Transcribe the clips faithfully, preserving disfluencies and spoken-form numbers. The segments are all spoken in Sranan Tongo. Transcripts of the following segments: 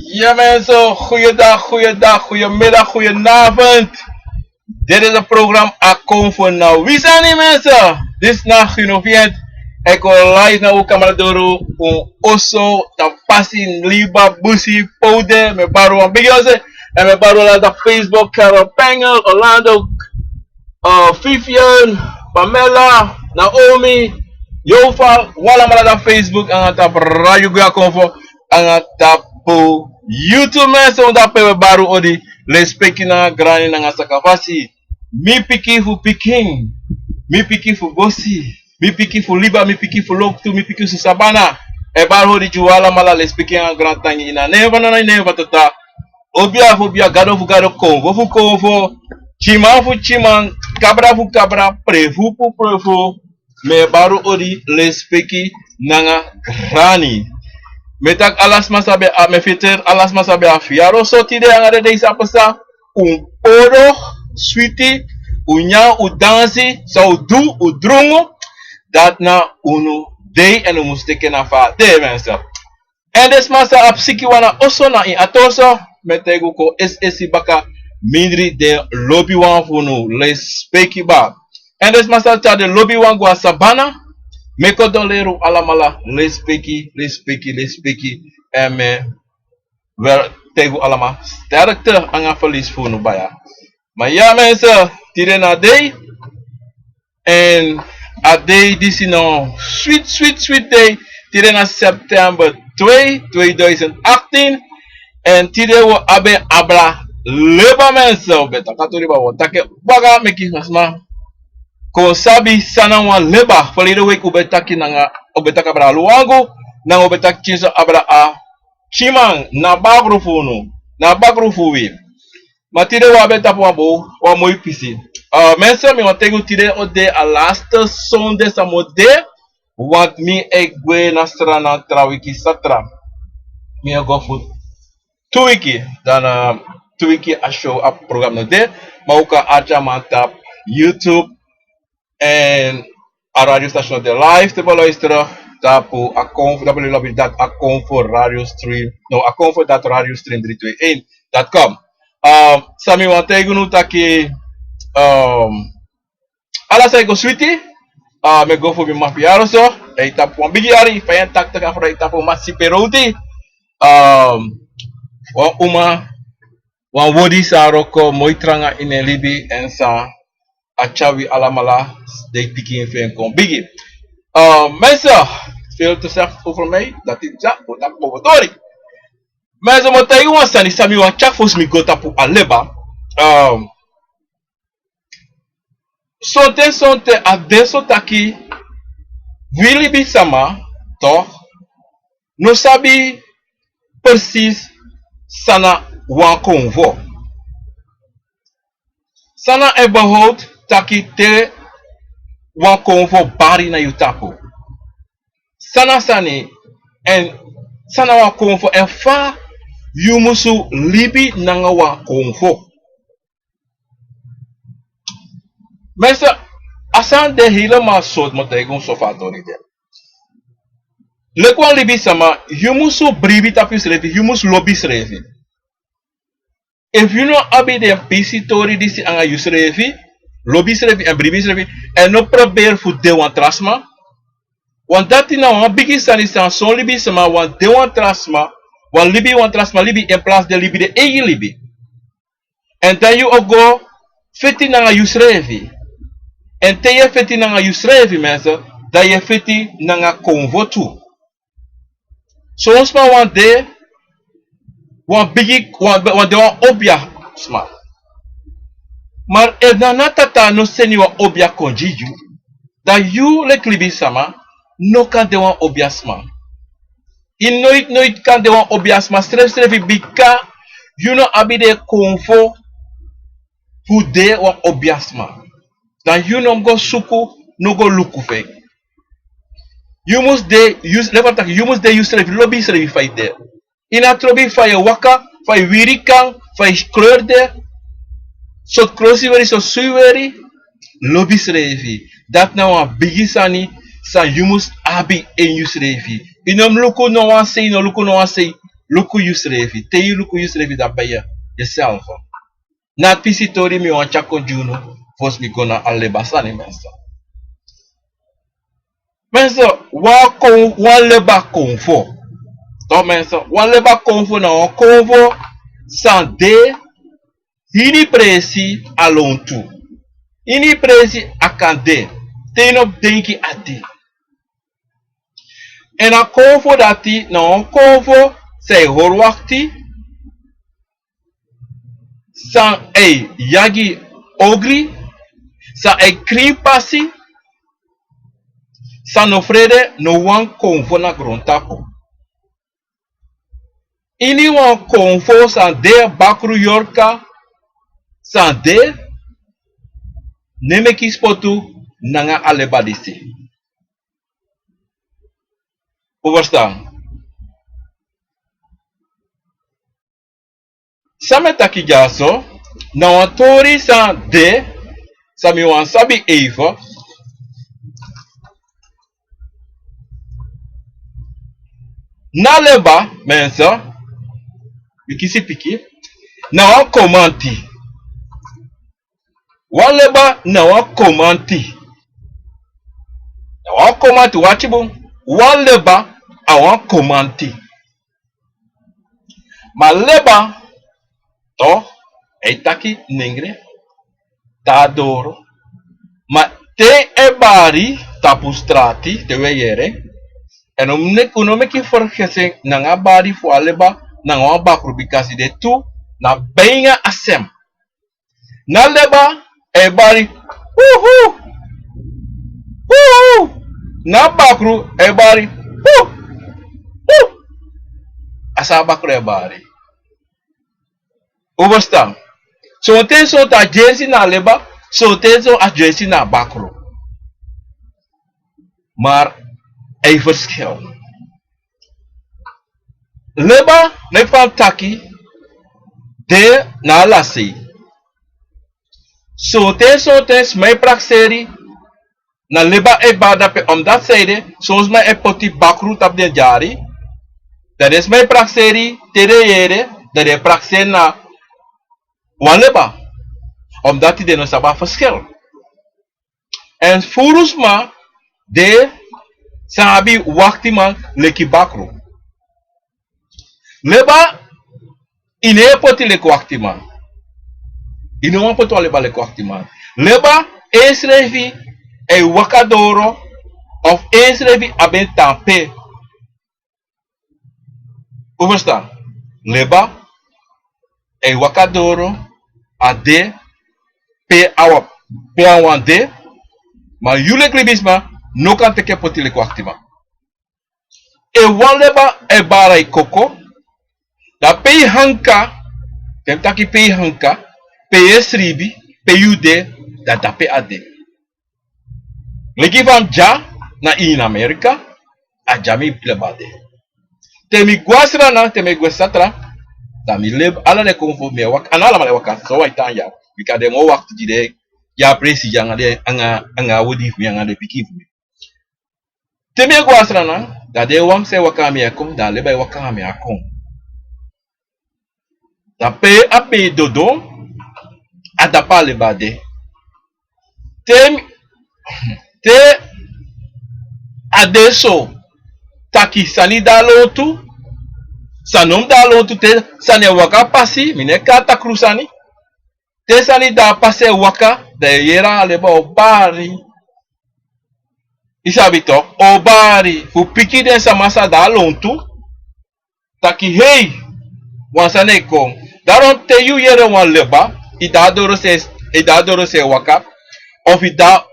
Ja mensen, goeiedag, goeiedag, goeiemiddag, goedenavond. Dit is het programma Akomfo na Wisani mensen. Dit is na Gino Vient. Ik wil live naar uw camera door un oso, tapasi, liba, busi, pode, me baru ambigioze. En me baru la op Facebook, Carol Pengel, Orlando, uh, Vivian, Pamela, Naomi, Yofa, un alamala na Facebook, anga tapu Radio Guya Konfo, anga tapu YouTube mensen, un dape we baru odi, lespeki nanga grani nanga sakafasi. Mi pikin fu pikin, mi pikin fu bosi, mi pikin fu liba, mi pikin fu loktu, mi pikin fu sabana. E baru odi gi un alamala lespeki nanga grantangi ini a nen fu Nana, ini a nen fu Tata. Obia fu obia, gado fu gado, konfo fu konfo, kiman fu kiman, kabra fu kabra, prefu fu prefu. Mi e baru odi lespeki nanga grani. Mi e taki ala sma san ben abi, mi e fiteri ala sma san ben abi fiaro so tide anga den dei san pasa, un poro, switi, un nyan, un dansi, san un du, un drungu, dati na unu dei èn un mus teki en na fa a de mensen. Èn den sma san abi sikiwan na oso na ini a toso, mi e taigi un kon esi esi baka mindri den lobiwan fu unu, lespeki baka. Èn den sma san tyari den lobiwan go na sabana, mi e kondoleri un alamala, lespeki, lespeki, lespeki. Èn mi e wel taigi un alamala sterkte anga verlies fu unu baya. Ma ja mensen, tide na a dei. Èn a dei disi na wan switi, switi, switi dei. Tide na september twee, tweeduizend achttien. Èn tide un o abi en abra leba mensen. Un ben taki a tori baka, un o taki en baka meki sma kon sabi san na wan leba. Verleden week un ben taki nanga, un ben taki abra Luangu, nanga un ben taki pikinso abra a kiman, na bakru fu unu, na bakru fu wi. Ma tide un abi en tapu wan bun, wan moi pisi. Uh, mensen, mi wani taigi un tide o de a laatste sonde san mi o de, want mi e gwe na Sranan tra wiki satra. Mi e go fu tu wiki, dan, uh, tu wiki a show, a program no de, ma un kan arki a man tapu YouTube, èn a radiostation de live te beluisteren tapu Akomfo, w w w dot akomfo radio stream, no, akomfo dot radio stream drie twee een dot com. Um, san mi wani taigi unu taki, um, ala san e go switi, uh, mi e go fu mi mafia so, e tapu wan bigi yari, vijfentachtig a frow e tapu Masipe Roti. Um, wan uma, wan wodi san wroko moi tranga ini en libi èn san a tyari wi alamala, den pikin fu en kon bigi. Uh, mensen, veel te zeggen over mij, dat is ja, wat dat bedoel ik. Mensen, mi o taigi wan sani san mi wani tyari fosi mi go tapu a leba. Um, sonten, sonten a de so taki wi libisma, toch, no sabi precies san na wan konfo. San na überhaupt taki te wan konfo bari na yu tapu. San na sani, èn san na wan konfo, èn fa yu musu libi nanga wan konfo. Mensen, a sani de helemaal so, mi o taigi un so fa a tori de. Leki wan libisma, yu musu bribi tapu yusrefi, yu musu lobi yusrefi. Efu yu no abi den pisi tori disi anga yusrefi, lobi yusrefi èn bribi yusrefi, èn no proberi fu de wan tra sma. Want dati na wan bigi sani san son libisma wani de wan tra sma, wani libi wan tra sma libi in plaats den libi den eigi libi. Èn dan yu o go feti nanga yusrefi. Èn te yu e feti nanga yusrefi, mensen, dan yu e feti nanga konfo tu. Son sma wani de wan bigi, wan, wani de wan obiasma. Maar efu Nana Tata no seni wan obia kon gi yu, dan yu leki libisma no kan de wan obiasma. Yu noiti, noiti kan de wan obiasma srefsrefi, bika yu no abi den konfo fu de wan obiasma. Dan yu no mus go suku, no go luku fu en. Yu mus de, yu, leki fa mi taki, yu mus de yusrefi, lobi yusrefi fa yu de. Yu no abi trobi fa yu e waka, fa yu wiri kan, fa yu kleur de, sortu klosi weri, sortu sui weri, lobi yusrefi. Dati na wan bigi sani san yu mus abi ini yusrefi. Yu no mus luku no wan sei, no luku no wan sei. luku yusrefi. Te yu luku yusrefi, dan ben yu yuself. Na a pisi tori mi wani tyari kon gi unu, fosi mi go na a leba sani, mensen. Mensen, wan kon, wan leba konfo. Toch mensen, wan leba konfo na wan konfo san de ini presi a lontu. Ini presi a kan de. Te yu no denki a de. Èn a konfo dati na wan konfo san e hori wakti, san e yagi ogri, san e krin pasi, san no frede no wan konfo na grontapu. Ini wan konfo san de bakru yorka, san de, no e meki spotu nanga a leba disi. Un verstaan? San mi e taki dyaso na wan tori san de, san mi wani sabi even. Na leba, mensen, mi kisi piki, na wan komanti. Wan leba na wan komanti. Na wan komanti, wakti bun. Wan leba a wan komanti. Ma leba, toch, e taki nengre, te a doro. Ma te e bari tapu strati, te un e yere. Èn un no meki fergesen nanga a bari fu a leba nanga wan bakru, bikasi den tu na bijna a sem. Na leba e bari, huhu, huhu. Na bakru e bari, hu, hu. A san a bakru e bari. Un verstaan? Sonten sonten a gersi na leba, sonten sonten a gersi na bakru. Maar hij verschil. Leba, meki fa mi taki, de na ala sei. Sonten sonten sma e prakseri, na leba e bari dape, omdat sei de, son sma e poti bakru tapu den dyari. Dan den sma e prakseri, te den yere, dan den e prakseri na wan leba. Omdat den no sabi a verschil. Èn furu sma de san abi waktiman leki bakru. Leba, i no e poti leki waktiman. I no wani poti wan leba leki waktiman. Leba, ensrefi e waka doro, of ensrefi abi en tan pe. Un verstaan? Leba e waka doro, a de pe a wan, pe a wan de, ma yu leki libisma no kan teki en poti leki waktiman. Efu wan leba e bari a koko, dan pe yu hanka, te mi taki pe yu hanka, pe yu e sribi, pe yu de, dan dape a de. Leki fa mi dya na ini Amerika, a dya mi leba de. Te mi go a Sranan, te mi go a Satra, dan mi leba, ala den konfo mi e waka, a no alamala e waka, so wan e tan ya. Bika den mu wakti gi den, ya presi gi anga den, anga, anga odi fu mi, anga den pikin fu mi. Te mi e go a Sranan, dan den wan san e waka anga mi e kon, dan a leba e waka anga mi e kon. Dan pe a ben e dodon, a dape a leba de. Te mi, te a de so, taki sani de a lontu, sani no mu de a lontu, te sani e waka pasi, mi no e kon a takru sani. Te sani de a pasi e waka, dan yu e yere a leba o bari. Yu sabi toch, o bari, fu piki den sama san de a lontu. Taki hei, wan sani e kon. Daarom te yu yere wan leba, i de a dorosei, i de a dorosei e waka, of i de a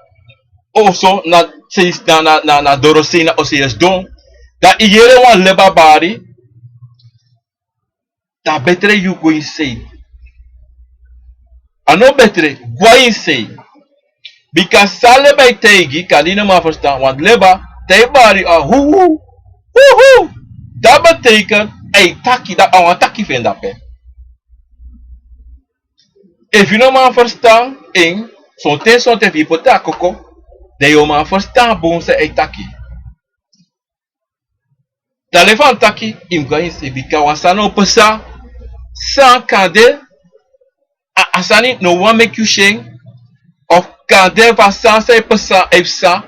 oso na sei, na, na, na, na dorosei na oso yu e sidon. Dan i yere wan leba bari, dan betre yu go ini sei. A no betre, go a ini sei. Bika san leba e taigi, kande i no man ferstan, want leba, te i bari a huhu, huhu, dat betekent, a e taki, dan a wani taki fu en dape. Efu i no man ferstan en, sonten, sonten efu i poti a koko, dan yu o man ferstan bun san a e taki. Dan leki fa mi taki, yu mus go a yu sei bika wan sani o pasa. San kan de, a, a sani no wani meki yu si en. Of kan de fu a sani san e pasa, e pasa,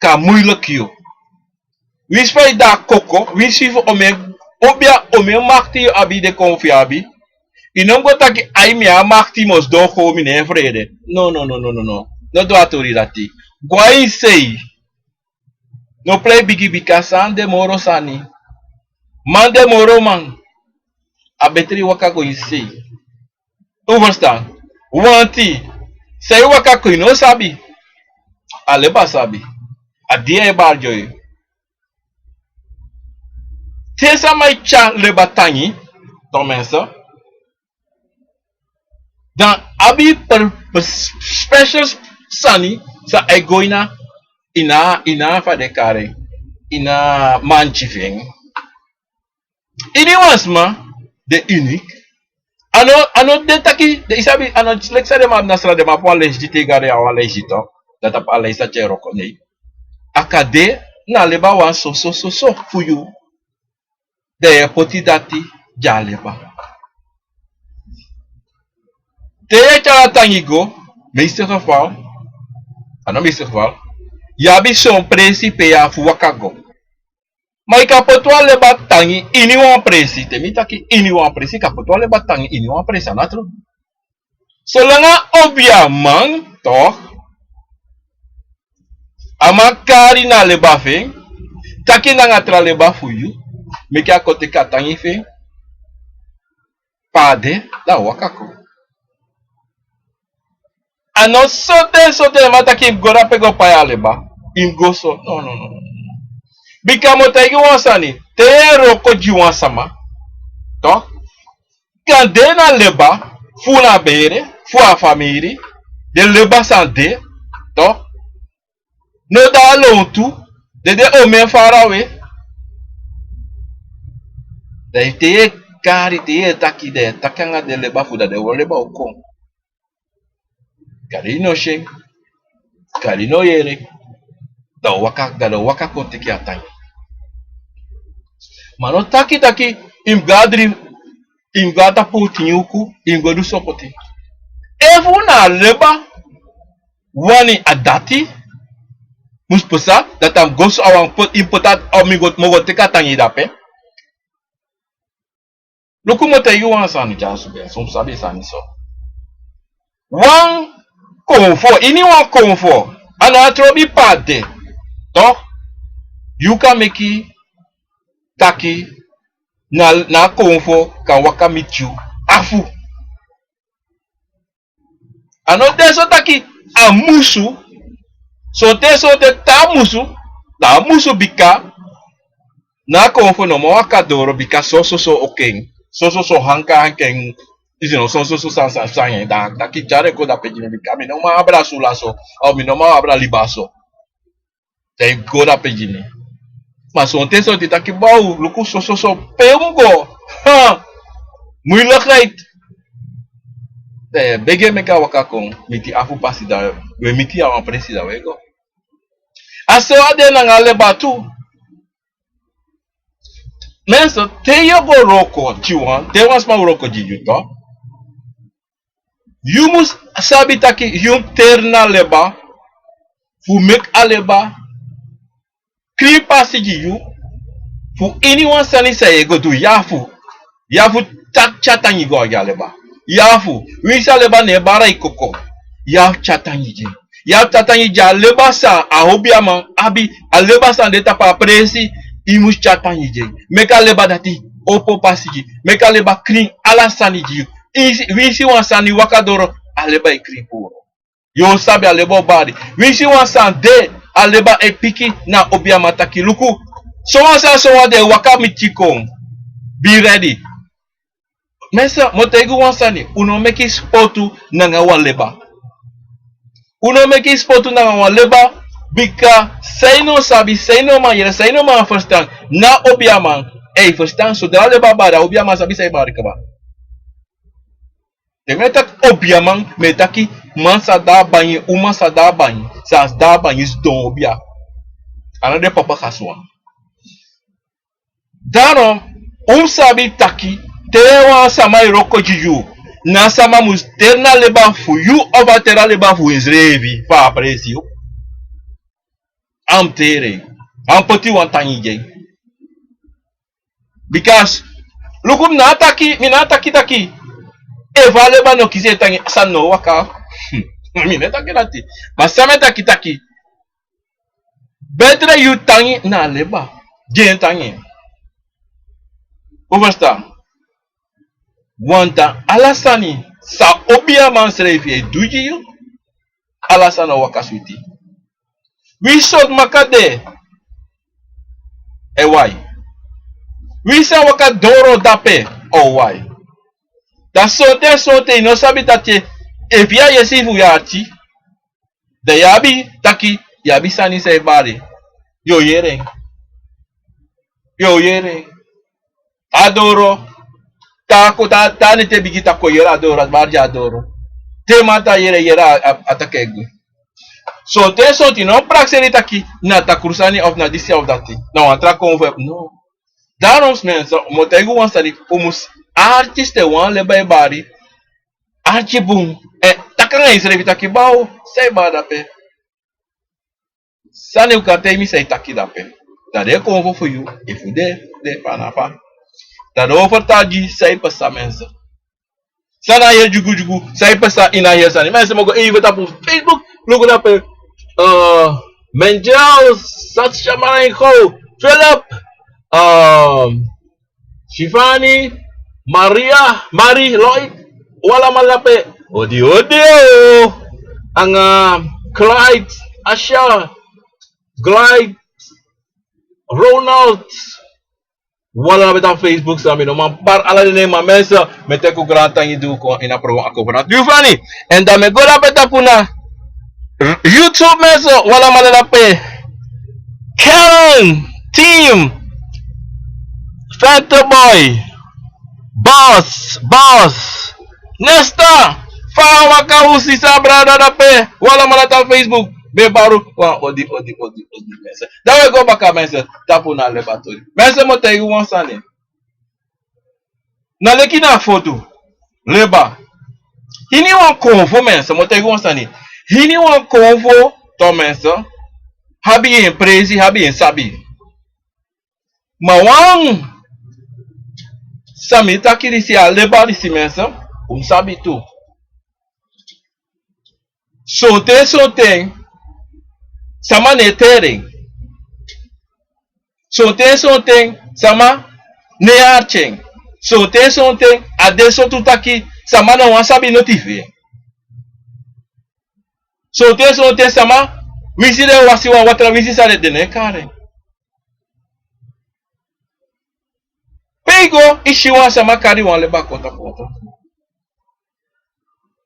kan muiliki yu. Winsi fa yu de a koko, winsi fu omen, obia omen makti yu abi, den kon fu yu abi. Yu no mus go taki ai mi a makti mus don kon mi no e frede. No, no, no, no, no, no. No du a tori dati. Go a yu sei. No prei bigi bika san de moro sani. Man de moro man. A betri waka go yu sei. Un ferstan? Wanti san yu waka kon yu no sabi. A leba sabi. A dia e bari gi yu. Te sama e tyari leba tangi, tomense, dan abi per, per special sani san e go ini a, ini a, ini a fa den kari en, ini a manti fu en. Ini wan sma de unique. A no, a no de taki, den, yu sabi, a no leki san den man abi na sra, den man abi wan leisi di te yu go na den, a wan leisi di tok. Dan tapu a leisi a tyari wroko, nei. A kan de na leba wan so, so, so, so fu yu. Dan yu e poti dati gi a leba. Te yu e tyari a tangi go, meeste geval, a no meeste geval, yu abi son presi pe yu abi fu waka go. Ma yu kan poti wan leba tangi ini wan presi. Te mi taki ini wan presi, yu kan poti wan leba tangi ini wan presi, a no tru. Solanga obiaman, tok, a man kari na leba fu en, taki nanga tra leba fu yu, meki a kon teki a tangi fu en, pe a de, dan a waka kon. A no so den, so den man taki yu mus go dape go pai a leba. Yu mus go so. No, no, no, no. Bika mi o taigi yu wan sani. Te yu e wroko gi wan sama, tok, kan de na leba fu na bere, fu a famiri, den leba san de, tok, no de a lontu, den de omen farawe. Dan te yu e kari, te yu e taki, dan yu e taki anga den leba fu dan den wan leba o kon. Gado no si en, Gado no yere. Dan a o waka, dan a o waka kon teki a tangi. Ma no taki taki yu mus go a dri, yu mus go a tapu tin uku, yu mus go du sopoti. Efu na leba wani a dati mus pasa, dati a mus go so, a wani poti, yu mus poti a, a mi go, mi o go teki a tangi dape. Luku, mi o taigi yu wan sani, dyaso ben, so mus sabi sani so. Wan konfo, ini wan konfo, a no a trobi pe a de, tok, yu kan meki taki na, na konfo kan waka miti yu afu. A no de so taki a musu. Sonten, sonten te a musu, dan a musu bika na a konfo no man waka doro bika so, so, so o ken. So, so, so hanka, hanka en. Yu si no, so, so, so san, san, san, en. Dan taki tyari en go dape gi mi bika mi no man abra sula so. Of mi no man abra liba so. Dan yu go dape gi mi. Ma sonten, sonten taki baw, luku so, so, so, pe un go. Ha! Moeilijkheid. Dan yu e begi en meki a waka kon miti afu pasi, dan wi e miti a wan presi, dan wi e go. A so a de nanga leba tu. Mensen, te yu o go wroko gi wan, te wan sma wroko gi yu, tok, yu mus sabi taki yu mus teri na leba fu meki a leba krin pasi gi yu. Fu ini wan sani san yu e go du, yu afu, yu afu taki tyari tangi go gi a leba. Yu afu, winsi a leba no e bari yu koko, yu afu tyari tangi gi en. Yu afu tyari tangi gi a leba san a obiaman abi, a leba san de tapu a presi, yu mus tyari tangi gi en. Meki a leba dati opo pasi gi yu. Meki a leba krin ala sani gi yu. Winsi, winsi wan sani waka doro, a leba e krin puru. Yu o sabi a leba o bari. Winsi wan sani de, a leba e piki na obiaman taki luku. So wan sani, so wan de waka miti kon. Be ready. Mensen, mi o taigi un wan sani, un no meki spotu nanga wan leba. Un no meki spotu nanga wan leba, bika san yu no sabi, san yu no man yere, san yu no man ferstan, na obiaman e ferstan. Sodra leba bari, a obiaman sabi san e bari kaba. Te mi e taki obiaman, mi e taki man san de a bangi, uma san de a bangi, san de a bangi sidon obia. A no de papa kasuwan. Daarom un mus sabi taki te wan sama e wroko gi yu, na a sama mus teri na leba fu yu of a teri a leba fu ensrefi fu a presi yu. A mus teri en, a mus poti wan tangi gi en. Bikasi luku, mi na taki, mi na taki taki efu a leba no kisi en tangi, a sani no o waka. Mi no e taki dati. Ma san mi e taki taki, betre yu tangi na a leba gi en tangi. Un ferstan? Wanta ala sani san obiaman srefi e du gi yu, ala sani o waka switi. Wi sortu maka de e wai. Wi sa waka doro dape o wai. Da sonten sonten yu no sabi taki efu yu a yesi fu yu arki, da yu abi taki yu abi sani san e bari. Yu o yere en. Yu o yere en. A doro. Te a kon, te a neti e bigin, te a kon yere a doro, a bari gi a doro. Te man ta yere, yere a, a, a taki e gwe. Sonten sonten no prakseri taki na takru sani of na disi of dati. Na wan tra kon fu, no. Daarom mensen, mi o taigi un wan sani, un mus arki san wan leba e bari. Arki bun. Eh, taki nanga yusrefi taki, baw, san e bari dape? San yu kan taigi mi san e taki dape? Da den e kon fu yu, efu den, den panafa. Da den o fertagi san e pasa, mensen. San na heri dyugudyugu, san e pasa ini a heri sani. Mensen, mi o go even tapu Facebook, luku dape. Eh, Mendel, Satya Marengo, Philip, eh, Shivani, Maria, Marie Lloyd, un alamala dape. Odi, odi, o. Anga Clyde, Asha, Clyde, Ronald, un alamala dape tapu Facebook, san mi no man bari ala den nen, ma mensen, mi e teki un grantangi di un kon ini a program Ako Fana Tufani. Èn dan mi e go dape tapu na YouTube, mensen, un alamala dape. Karen, team, Fanta Boy, Boss, Boss, Nesta, fa a waka, un sisa, brada dape, un alamala tapu Facebook. Mi e bari un wan odi, odi, odi, odi, mensen. Dan wi e go baka, mensen, tapu na leba tori. Mensen, mi o taigi un wan sani. Na leki na foto, leba. Ini wan konfo, mensen, mi o taigi un wan sani. Ini wan konfo, to, mensen, abi en presi, abi en sabi. Ma wan san mi taki disi, a leba disi, mensen, un sabi tu. Sonten sonten sama no e teri en. Sonten sonten sama no e arki en. Sonten sonten a de so tu taki sama no wani sabi noti fu en. Sonten sonten sama, winsi den wasi wan watra, winsi san den de, no e kari en. Pe i go, i si wan sama kari wan leba kon tapu watra.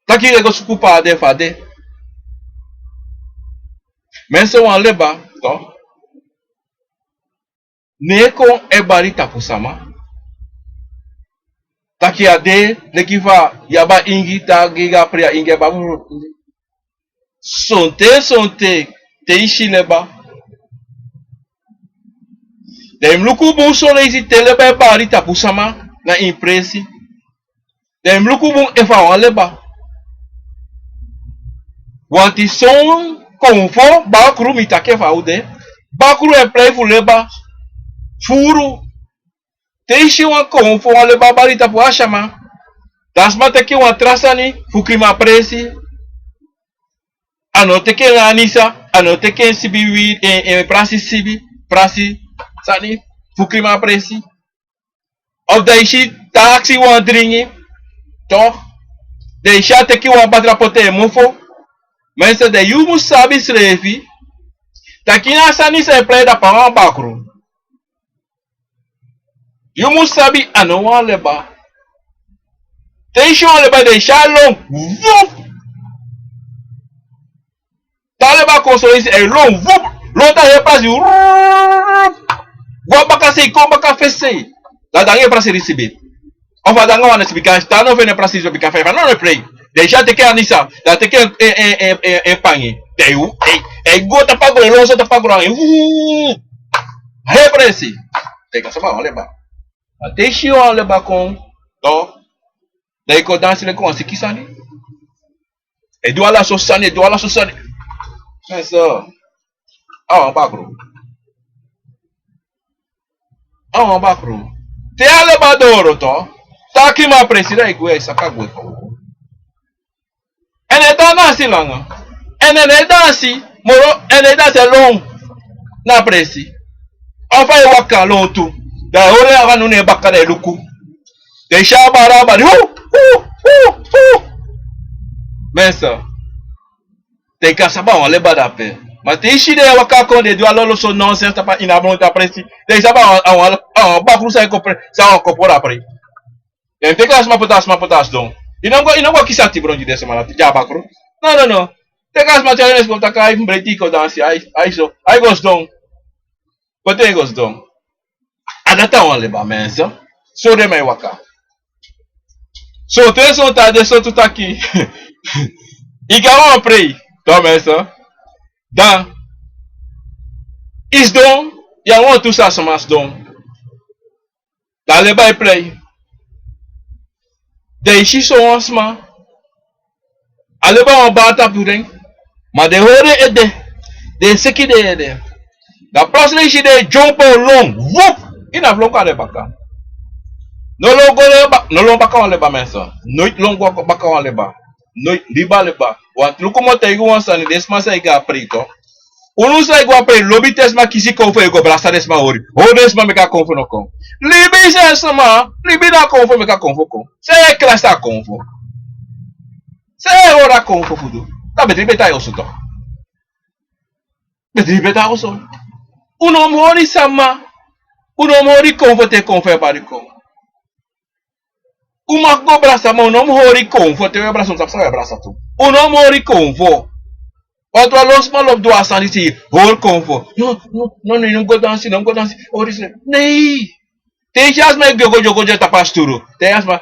Taki i e go suku pe a de, fa a de. Mensen, wan leba, toch? No e kon e bari tapu sama. Taki a de leki fa yu abi a ingi, te a gi yu a prei, a ingi e bari. Sonten sonten te i si leba, dan i mus luku bun son leisi te leba e bari tapu sama na ini presi. Dan i mus luku bun efu a wan leba. Wanti son konfo bakru, mi taki efu a o de, bakru e prei fu leba furu. Te i si wan konfo, wan leba bari tapu a sama, dan a sama teki wan tra sani fu krimi a presi. A no teki en anisa, a no teki en sibi wi, en, en prasi sibi, prasi sani fu krimi a presi. Of dan i si te a aksi wan dringi, toch? Dan i si a teki wan batra poti en mofo. Mensen, dan yu mus sabi srefi taki na a sani san e prei dapu a wan bakru. Yu mus sabi a no wan leba. Te i si wan leba, dan i si a lon, vup. Te a leba kon so, i si a lon, vup. Lon te a heri prasi, vup. Go a baka sei, kon baka fesi sei. Dan a de anga en prasi disi. Of a de anga wan neti, bika a tan no feni en prasi disi, bika fa a no e prei. Dan i si a teki anisa, dan a teki en, en, en, en, en pangi. Dan i, i, i go tapu a gron, i lon so tapu a gron, i, vup. Heri presi. Teki a sama wan leba. Ma te i si wan leba kon, to, dan i kon dansi leki wan siki sani. E du ala so sani, e du ala so sani. Mensen, a wan bakru. A wan bakru. Te a leba doro to, taki ma presi dan i gwe, saka gwe kon. En e tan dansi langa. En e dansi moro, en e dansi lon na presi. Afa e waka lon tu. Dan e hori anga nunu e baka dan e luku. Dan e si a bara a bari. Hu, hu, hu, hu. Mensen. Te i kan sabi a wan leba dape. Ma te i si den e waka kon den e du a lolo so nonsens tapu a ini a blon tapu a presi. Dan i sabi a wan, a wan, a wan bakru san e kon pre, san a wan kon pori a pre. Den teki a sma poti a sma poti a sidon. I no go, i no go kisi a tibron gi den sma na te gi a bakru. No, no, no. Teki a sma tyari en sma taki ai fu breiti i kon dansi, ai, ai so. Ai go sidon. Poti en go sidon. A dati a wan leba mensen. So den man e waka. So te son ta de so tu taki. I kan wan prei. Dan mensen. Dan. I sidon. Ya wan tu sa sma sidon. Dan a leba e prei. Den e si so wan sma. A leba wan bari tapu den. Ma den hori en ede. Den e seki den ede. Dan plotseling i si den e dyompo lon. Wup! Ini a flon kon a den baka. No lon go leba, no lon baka wan leba mensen. Noiti lon go baka wan leba. Noiti, libi a leba. Want luku mi o taigi wan sani, den sma san e go a prei to. Unu san e go a prei lobi te sma kisi konfo e go brasa den sma hori. Hori den sma meki a konfo no kon. Libi san sma, libi na konfo meki a konfo kon. San e klasi a konfo. San e hori a konfo fu du. Dan betri beta oso to. Betri beta oso. Un no mu hori sama. Un no mu hori konfo te konfo e bari kon. Un mag go brasa ma un no mu hori konfo te un e brasa un sabi san un e brasa tu. Un no mu hori konfo. Want wan lo sma lobi du a sani si hori konfo. No, no, no, no, no go dansi, no go dansi. Hori se. Nei. Te i si a sma e gyogo gyogo gyogo tapu a sturu. Te i si a sma.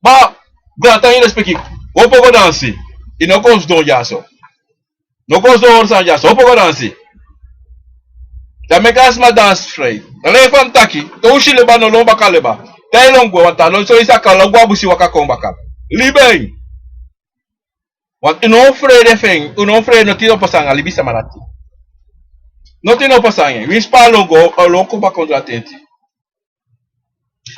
Ba, go a tan ini respeki. Opo go dansi. I no kon sidon dyaso. No kon sidon hori sani dyaso. Opo go dansi. Dan meki a sma dansi frei. Dan lei fa mi taki. Te un si leba no lon baka leba. Te i lon gwe wan tan lon so i saka lon gwe a busi waka kon baka. Libi en. Want un no frede fu en. Un no frede noti no pasa anga libisama dati. Noti no pasa anga en. Winsi pe a lon go, a lon kon baka ondro a tenti.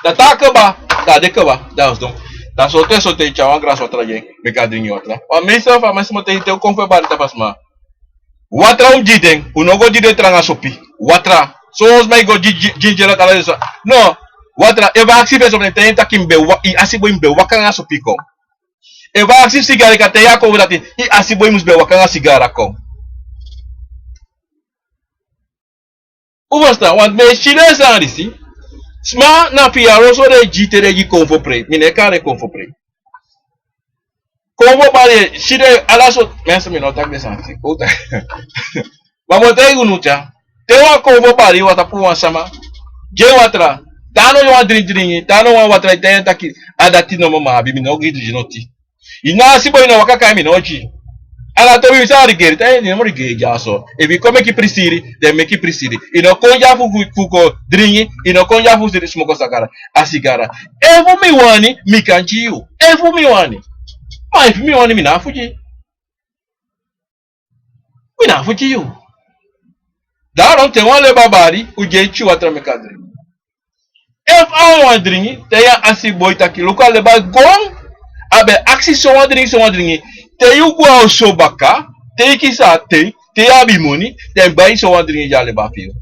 Dan te a kaba, dan a de kaba, dan a sidon. Dan sortu e sortu e tyari wan grasi watra gi en, meki a dringi watra. Wan mensel fu a mensel mu taigi te un kon fu e bari tapu a sma. Watra un mu gi den, un no go gi den tranga sopi. Watra. Son sma e go gi, gi, gi, gi, ala den sma. No, watra, efu a aksi fu en sopi, te en taki mi be wa, i asiboi mi be waka anga sopi kon. Efu a aksi fu sigara, i kan taigi a kon fu dati, i asiboi mus be waka anga sigara kon. Un ferstan, want mi e si den sani disi. Sma na fiyaro so den e gi te den e gi konfo prei. Mi no e kari en konfo prei. Konfo bari, si den ala so, mensen mi no taki den sani disi. Ma mi o taigi unu dya. Te wan konfo bari, wan tapu wan sama. Gi en watra. Te a no wani dringi dringi. Te a no wani watra, i taigi en taki. A dati nomo mi abi, mi no gi dringi noti. I na asiboi na waka kai mi no gi. Ala tobi mi sa rigeri, te i no mu rigeri dyaso. Efu i kon meki prisiri, dan meki prisiri. I no kon dya fu, fu, fu kon dringi, i no kon dya fu siri smoko sigara. A sigara. Efu mi wani, mi kan gi yu. Efu mi wani. Ma efu mi wani, mi na fu gi. Mi na fu gi yu. Daarom te wan leba bari, un gi en tyu watra meki a dringi. Efu a wani dringi, te yu asiboi taki luku a leba gon, a be aksi sowan dringi, sowan dringi. Te yu gwe a oso baka, te yu kisi a ten, te yu abi moni, dan yu bai sowan dringi gi a leba fi yu.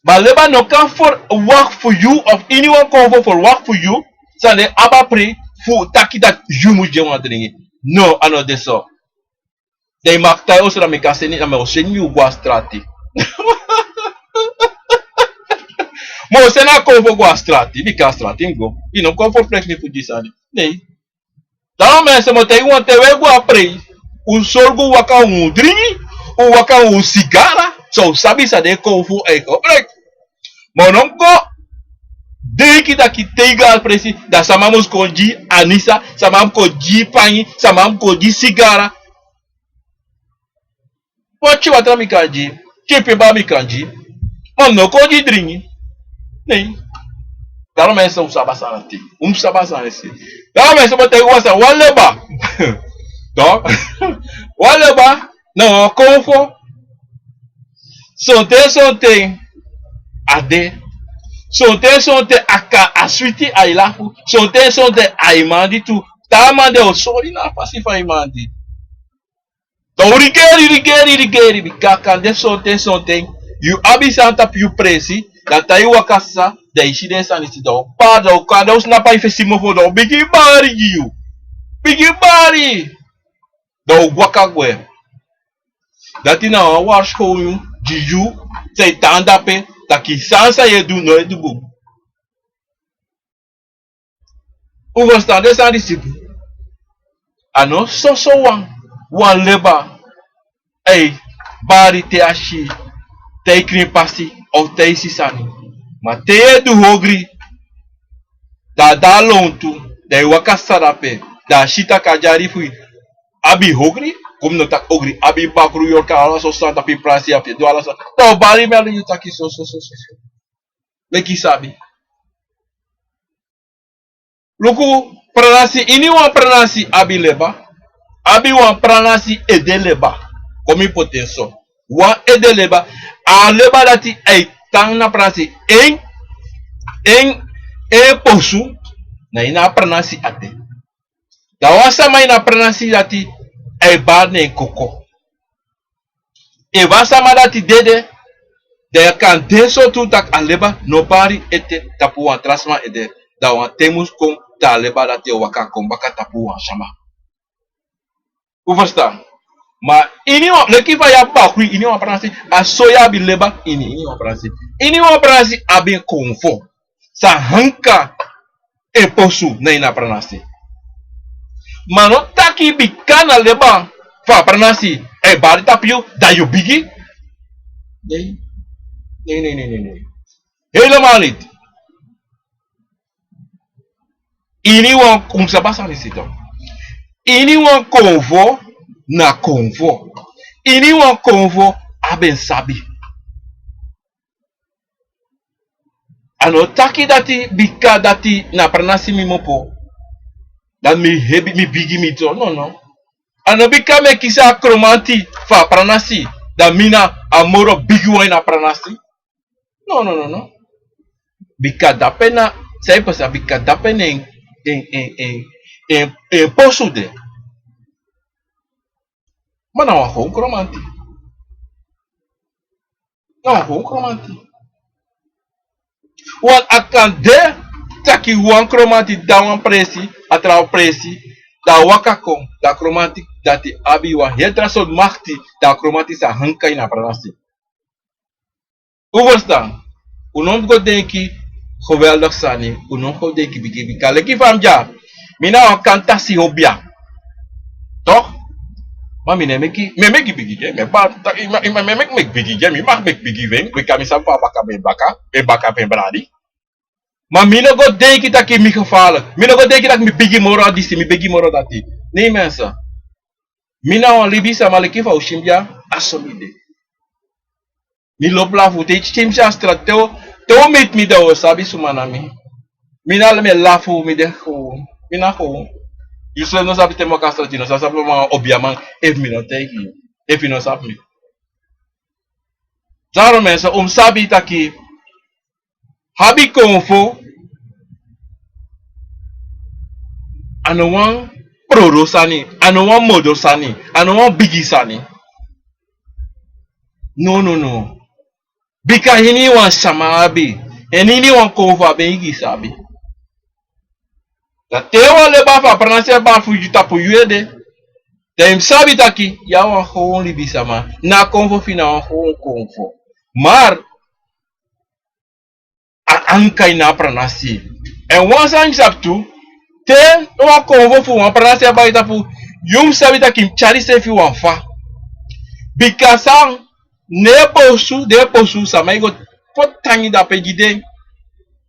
Ma leba no kan verwacht fu yu of iniwan konfo verwacht fu yu, san den abi a prei fu taki dati yu mus gi en wan dringi. No, a no de so. Dan i mag tan e oso dan mi kan seni, dan mi o seni yu go a strati. Mi o seni a konfo go a strati, bika a strati mi go. I no kon fu presi mi fu gi sani. Nei. Dan mi e se mi o taigi wan te un e go a prei. Un sorgu waka un dringi, un waka un sigara, so un sabi san den konfo e kon prei. Ma un no go denki taki te i go a presi, dan sama mus kon gi anisa, sama mus kon gi pangi, sama mus kon gi sigara. Wan tyu watra mi kan gi, tyu piba mi kan gi. Ma mi no kon gi dringi. Nei. Daro mensen un sabi a sani ati. Un sabi a sani ati. Daro mensen bo taigi wan sani, wan leba. Toch? Wan leba na wan konfo. Sonten sonten a de. Sonten sonten a kan a switi a e lafu. Sonten sonten a e mandi tu. Taa man de o sori na a fasi fa a e mandi. Dan un rigeri, rigeri, rigeri, bika a kan de sonten, sonten yu abi sani tapu yu presi, dan te yu waka sisa, dan yu si den sani disi, dan un kaba, dan un kaba, dan un snap a yu fesi mofo, dan un bigin bari gi yu. Bigin bari. Dan un waka gwe. Dati na wan warskow gi yu, san e tan dape, taki san san yu e du, no e du bun. Un ferstan den sani disi? A no soso wan, wan leba e bari te a si, te a krin pasi, of te a si sani. Ma te yu e du ogri, dan a de a lontu, dan yu waka sisa dape, dan a si taki a dyari fu yu abi ogri, kon mi no taki ogri, abi bakru yorka, ala so sani tapu yu prasi, a fu e du ala so. Dan a o bari meli yu taki so, so, so, so, so. Meki yu sabi. Luku, pranasi, iniwan pranasi abi leba, abi wan pranasi ede leba. Kon mi poti en so. Wan ede leba, a leba dati e tan na pranasi. En, en, en posu, na ini a pranasi a de. Dan wan sama ini a pranasi dati e bari na en koko. Efu a sama dati dede, dan a kan de so tu taki a leba no bari ete tapu wan tra sma ede, dan wan ten mus kon, dan a leba dati o waka kon baka tapu wan sama. Un ferstan? Ma iniwan, leki fa yu abi bakru ini wan pranasi, a so yu abi leba ini, ini wan pranasi. Iniwan pranasi abi en konfo. San anka en posu na ini a pranasi. Ma no taki bika na leba fu a pranasi e bari tapu yu, dan yu bigi. Nee. Nee, nee, nee, nee, nee. Helemaal niet. Iniwan, un sabi a sani disi tu. Iniwan konfo na konfo. Iniwan konfo abi en sabi. A no taki dati bika dati na pranasi mi mopo, dan mi hebi, mi bigi mi tu. No, no. A no bika mi e kisi a kromanti fu a pranasi, dan mi na a moro bigiwan ini a pranasi. No, no, no, no. Bika dape na, san e pasa, bika dape na en, en, en, en, en, en posu de. Ma na wan gewoon kromanti. Na wan gewoon kromanti. Wan a kan de taki wan kromanti de na wan presi, a tra presi, dan a waka kon, dan a kromanti dati abi wan heri tra sortu makti, dan a kromanti sa anka ini a pranasi. Un ferstan? Un no mus go denki geweldig sani, un no mus go denki bigi bika leki fa mi dya. Mi na wan kantasi obia. Toch? Ma mi no e meki, mi e meki bigi gi en, mi e ba, taki, mi e, mi e, mi e meki, meki bigi gi en, mi mag meki bigi fu en, bika mi sabi fa a baka ben baka, ben baka fu en bradi. Ma mi no go denki taki mi gevaarlijk, mi no go denki taki mi bigi moro a disi, mi bigi moro dati. Nee mensen. Mi na wan libisama leki fa un si mi dya, a so mi de. Mi lobi lafu, te yu si mi a stret, te un, te un miti mi, dan un o sabi suma na mi. Mi na mi e lafu, mi de gewoon. Mi na gewoon. Yu srefi no sabi te mi waka a stret, yu no sa sabi mi na wan obiaman, efu mi no taigi yu. Efu yu no sabi mi. Daarom mensen, un mus sabi taki, abi konfo, a no wan proro sani, a no wan modo sani, a no wan bigi sani. No, no, no. Bika iniwan sama abi, èn iniwan konfo abi en eigi sabi. Dan te wan leba fu a pranasi e bari fu yu tapu yu ede, dan yu mus sabi taki yu a wan gewoon libisama, na konfo fu yu na wan gewoon konfo. Maar a anka ini a pranasi. Èn wan sani yu sabi tu, te wan konfo fu wan pranasi e bari tapu yu, yu mus sabi taki yu mus tyari yusrefi wan fa. Bika san, den e posu, den e posu, sama e go poti tangi dape gi den.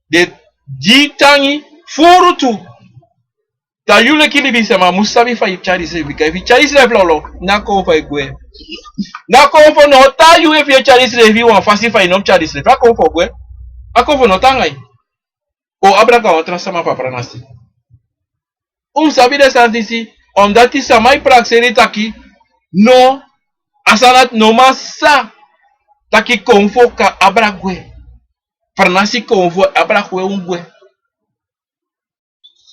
Den e gi tangi furu tu. Dan yu leki libisama mus sabi fa yu tyari yusrefi, bika efu yu tyari yusrefi lawlaw, na konfo e gwe. Na konfo no tan yu efu yu e tyari yusrefi wan fasi fa yu no mus tyari yusrefi, a konfo gwe. A konfo no tan anga yu. o abra kon na wan tra sama fu a pranasi. Un sabi den sani disi, omdati sama e prakseri taki, no, a sani dati no man sa taki konfo kan abra gwe. Pranasi konfo abra gwe un gwe.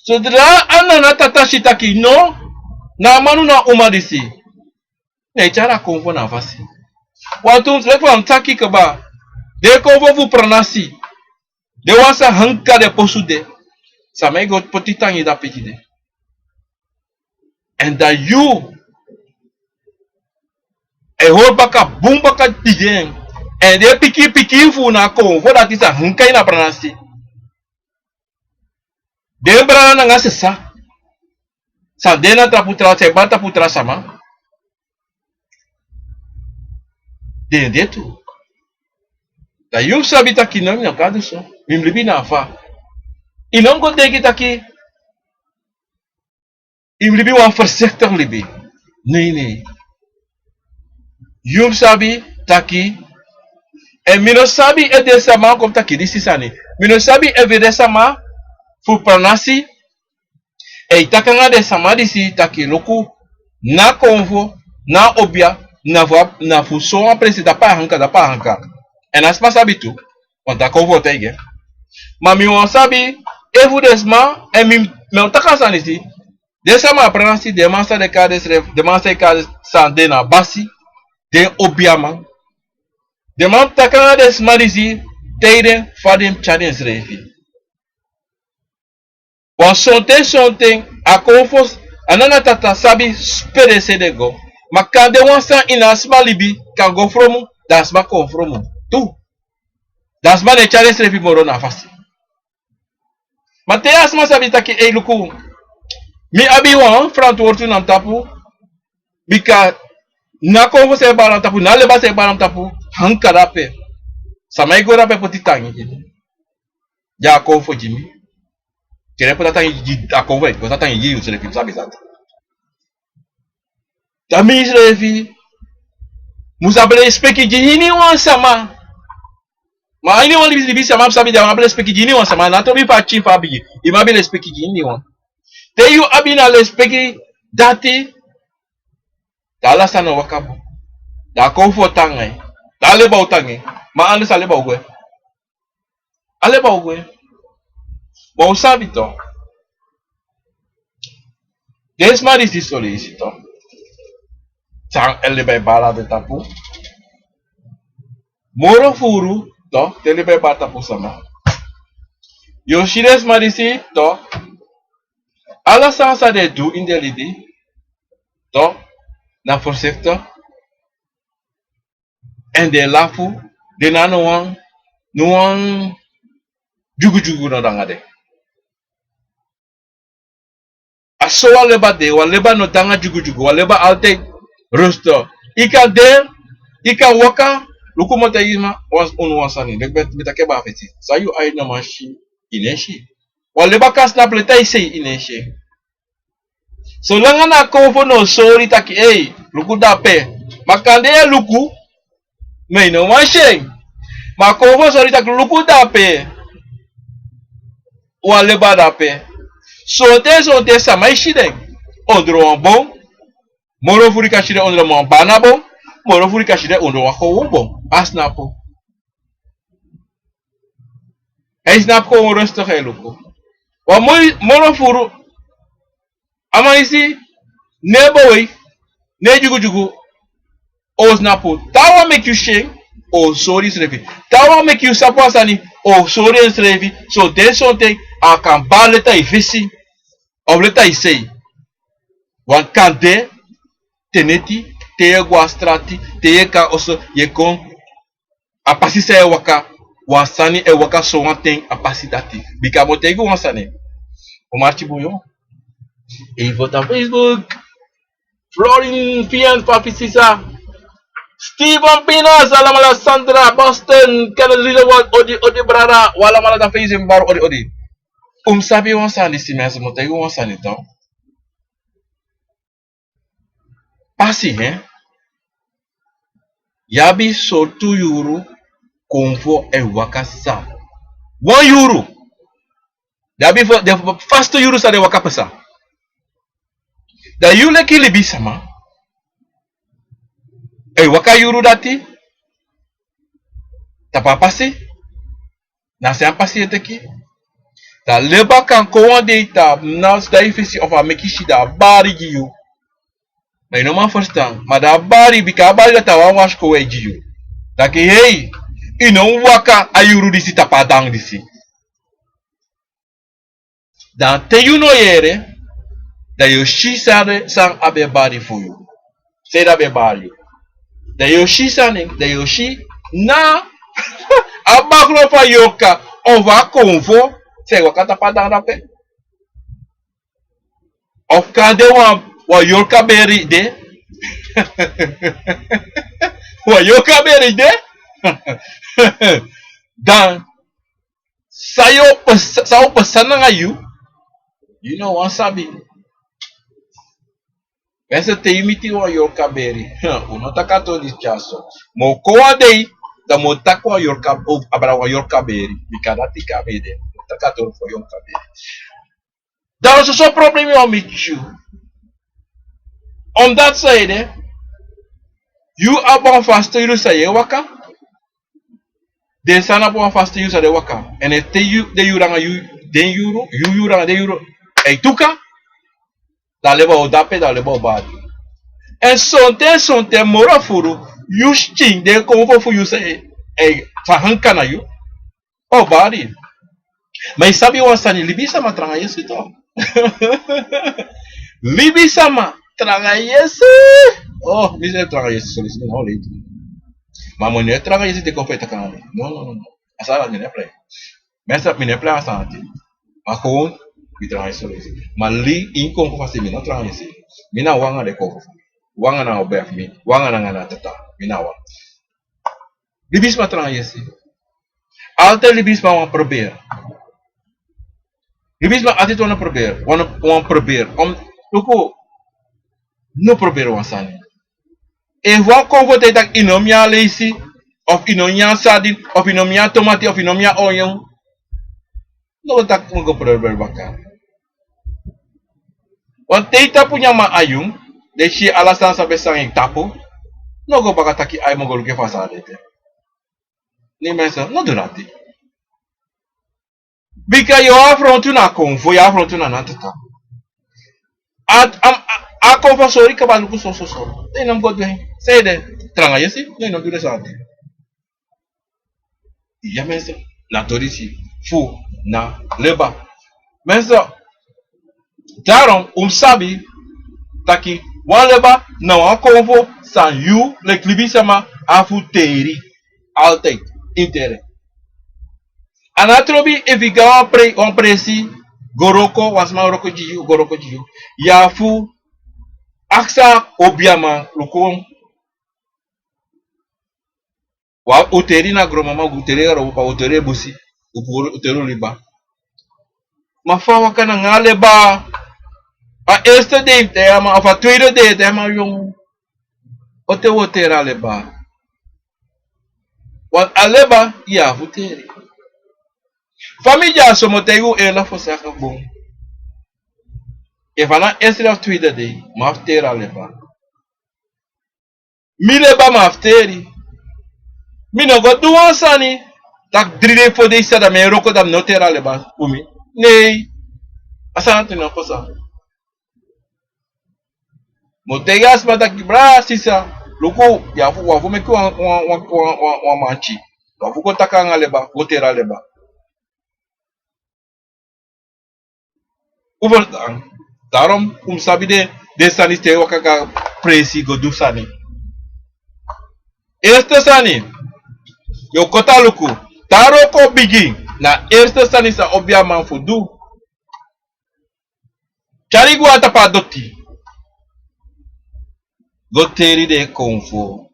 Sodra a nana tata si taki no, na a man na a uma disi, ne e tyari a konfo na a fasi. Wantu leki fa mi taki kaba, den konfo fu pranasi, den wan san hanka den posu de, sama e go poti tangi dape gi den. Èn dan yu e hori baka bun baka gi den. Èn den pikin pikin fu unu na konfo dati san hanka ini a pranasi. Den brada nanga sisa san de na tapu tra, san e bari tapu tra sama, den de tu. Dan yu mus sabi taki no, mi no kan du so. Mi mus libi na a fa. I no mus go denki taki i mus libi wan voorzichtig libi. Nei, nei. Yu mus sabi taki, èn mi no sabi efu den sama kon taki disi sani. Mi no sabi efu den sama fu pranasi e taki nanga den sama disi taki luku, na konfo, na obia, na fu, na fu sowan presi dape a hanka, dape a hanka. Èn a sma sabi tu, want a konfo o taigi en. Ma mi wani sabi efu den sma, èn mi, mi o taki a sani disi, den sama a pranasi, den man san den kari densrefi, den man san e kari san den na basi, den obiaman, den man mus taki nanga den sma disi, taigi den fa den mus tyari densrefi. Wan sonten sonten a konfo, a nana tata sabi pe den seni en go. Ma kande wan sani ini a sma libi kan go fromu, dan a sma kon fromu tu. Dan a sma no e tyari ensrefi moro na a fasi. Ma te a sma sabi taki ei luku, mi abi wan ferantwortu na mi tapu, bika na konfo san e bari na mi tapu, na leba san e bari na mi tapu, hanka dape. Sama e go dape poti tangi gi mi. Di a konfo gi mi. Te den poti a tangi gi a konfo, e poti a tangi gi yu srefi, mi sabi sani. Dan mi srefi mus abi lespeki gi iniwan sama. Ma iniwan libisama mus sabi, dan yu abi lespeki gi iniwan sama, na tobi fu a pikin fa a bigi. Yu mus abi lespeki gi iniwan. Te yu abi na lespeki dati, dan ala sani o waka bun. Dan a konfo o tan nanga yu. Dan a leba o tan nanga yu. Ma anders a leba o gwe. A leba o gwe. Ma un sabi tu. Den sma disi so leisi tu. San e leba e bari na den tapu. Moro furu tu, te leba e bari tapu sama. Yu o si den sma disi tu. Ala sani san den e du ini den libi tu, na voorzichtig. Èn den e lafu, den no abi no wan, no wan dyugudyugu no de nanga den. A so wan leba de, wan leba no de nanga dyugudyugu, wan leba altijd rustig. I kan de, i kan waka, luku mi o taigi unu wan sani, leki mi taki en baka fesi. San yu ain no man si, i no e si. Wan leba kan snapu leti a i sei, i no e si en. Solanga na a konfo no sori taki, ei, luku dape. Ma kande yu e luku, ma i no man si en. Ma a konfo sori taki luku dape. Wan leba dape. Sonten sonten sama e si den ondro wan bon. Moro furu i kan si den ondro wan banabon. Moro furu i kan si den ondro wan kownu bon. A snapu. A e snapu kon rustig e luku. Wan moi moro furu. A man disi, no e bowei, no e dyugudyugu, o snapu. Te a wani meki yu si en, o sori ensrefi. Te a wani meki yu sabi wan sani, o sori ensrefi. Sonten sonten a kan bari leti a i fesi. Of leti a i sei. Wan kande, te neti, te yu e go a strati, te yu e kon a oso, yu e kon, a pasi san e waka, wan sani e waka sowan ten a pasi dati. Bika mi o taigi wan sani. O marki bun yo. Even na Facebook. Florin Fian Papi Sisa. Steven Pinas, alamala Sandra, Boston, Kenneth Rizzo, wan odi, odi brada, wan alamala na Facebook, odi, odi. Un sabi wan sani, si mi asi mi o taigi wan sani tu. Pasi, hè? Yu abi sortu yuru konfo e waka san. Wan yuru. Den abi fo, den fo, faste yuru san den waka pasa. Dan yu leki libisama, e waka yuru dati, tapu a pasi, na san a pasi e teki. Dan leba kan kon wan dei tapu na sidon yu fesi of a meki si dan a bari gi yu. Ma yu no man ferstan, ma dan a bari, bika a bari dati a wan wan sikowei gi yu. Taki hei, yu no waka a yuru disi tapu a dangi disi. Dan te yu no yere, dan yu o si san, san a ben bari fu yu. San a ben bari yu. Dan yu o si sani, dan yu o si na a bakru fu a yorka, of a konfo, san e waka tapu a dangi dape. Of kan de wan, wan yorka beri de. Wan yorka beri de. Dan san yu o pasa, san yu o pasa nanga yu, yu no wani sabi. Mensen, te yu miti wan yorka beri, un no taki a tori disi dyaso. Ma o kon wan dei, dan mi o taki wan yorka, o abra wan yorka beri. Bika dati kan mi de. Mi o taki a tori fu yorka beri. Dan soso problema yu o miti yu. Omdat san ede, yu abi wan faste yuru san yu e waka. Den sani abi wan faste yuru san den e waka. Èn efu te yu, den yuru anga yu, den yuru, yu yuru anga den yuru e tuka, dan a leba o dape, dan a leba o bari. Èn sonten, sonten moro furu, yu skin, den konfo fu yu san e, e, fa hanka na yu, o bari. Ma yu sabi wan sani, libisama tranga Yesus tu. Libisama tranga Yesus. Oh, mi srefi tranga Yesus, so mi no o leiti. Ma mi no e tranga Yesus te kon fu e taki nanga mi. No, no, no, no. A sani dati mi no e prei. Mi srefi mi no e prei a sani dati. Ma kon, mi tranga Yesus so leiti. Ma leki yu konfo fasi, mi no tranga Yesus. Mi na wan anga den konfo fu mi. Wan anga na obe fu mi. Wan anga na tata. Mi na wan. Libisma tranga Yesus. Altijd libisma wani proberi. Libisma altijd wani proberi. Wani, wani proberi. Om, luku, no proberi wan sani. Efu wan konfo taigi yu taki yu no mu nyan leisi, of yu no mu nyan sardine, of yu no mu nyan tomati, of yu no mu nyan onion, no go taki mi go proberi baka. Want te yu tapu nyan man ayun, den si ala sani san ben sani yu tapu, no go baka taki ai, mi go luku fa a sani de ete. Ne mensen, no du dati. Bika yu o afrontu na konfo, yu o afrontu na a tata. A, a, a konfo sori kaba luku so, so, so. Den no mu go du en. San ede, tranga Yesus, den no du den sani. Ya mensen, na a tori disi fu na leba. Mensen, daarom un mu sabi taki wan leba na wan konfo san yu leki libisama abi fu teri altijd, interi. A no trobi efu yu go na wan pre, wan presi, go wroko, wan sma wroko gi yu, go wroko gi yu. Yu abi fu aksi a obiaman, luku. Wan, un teri na gronmama, un teri na gronpapa, un teri busi, un puru, un teri liba. Ma fa a waka nanga a leba? A eerste dei yu e taigi a man, of a tweede dei yu e taigi a man, yongu, o te wi o teri a leba. Want a leba yu abi fu teri. Fa mi de ya so, mi o taigi un, en la fosi a gebon. Efu a na eerste dei of tweede dei, mi abi fu teri a leba. Mi leba mi abi fu teri. Mi no go du wan sani, taki dri dei, fo dei, san dan mi e wroko, dan mi no teri a leba fu mi. Nei. A sani dati no pasa. Mi o taigi a sma taki, bra, sisa, luku, yu abi fu, wi abi fu meki wan, wan, wan, wan, wan, wan manti. Wi abi fu go taki nanga leba, go teri a leba. Un ferstan? Daarom un mu sabi den, den sani, te yu waka go a presi go du sani. Eerste sani, yu o koti a luku. Te a wroko bigin, na eerste sani san obiaman fu du, tyari go na tapu a doti. Go teri den konfo.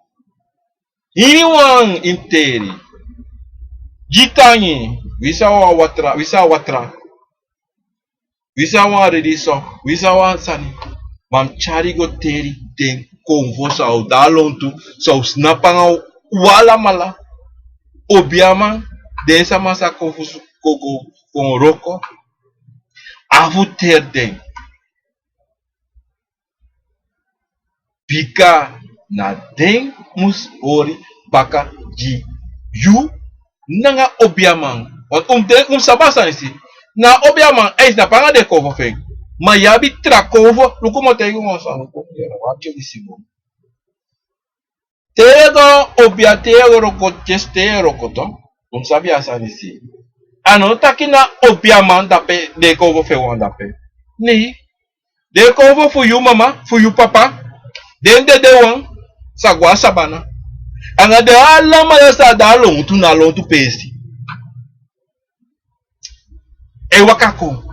Iniwan yu mu teri. Gi tangi, winsi a wan watra, winsi a watra, winsi a wan redi so, winsi a wan sani. Ma yu mu tyari go teri den konfo san o de a lontu, san o snapu nanga un alamala. Obiaman, den sama san kon fu, kon, kon, kon wroko. afu teri den. Bika na den mus hori baka gi yu nanga obiaman. Want un de, un sabi a sani si. Na obiaman, a e snapu anga den konfo fu en. Ma yu abi tra konfo, luku mi o taigi wan sani, luku mi yere, wan keli si bun. Te yu e go obia, te yu e go wroko, te yu e wroko tu, un sabi a sani si. A no taki na obiaman dape, den konfo fu en wan dape. Nei. Den konfo fu yu mama, fu yu papa, den dede wan sa go na sabana. Anga den alamala san de na lontu, na lontu peesi. E waka kon.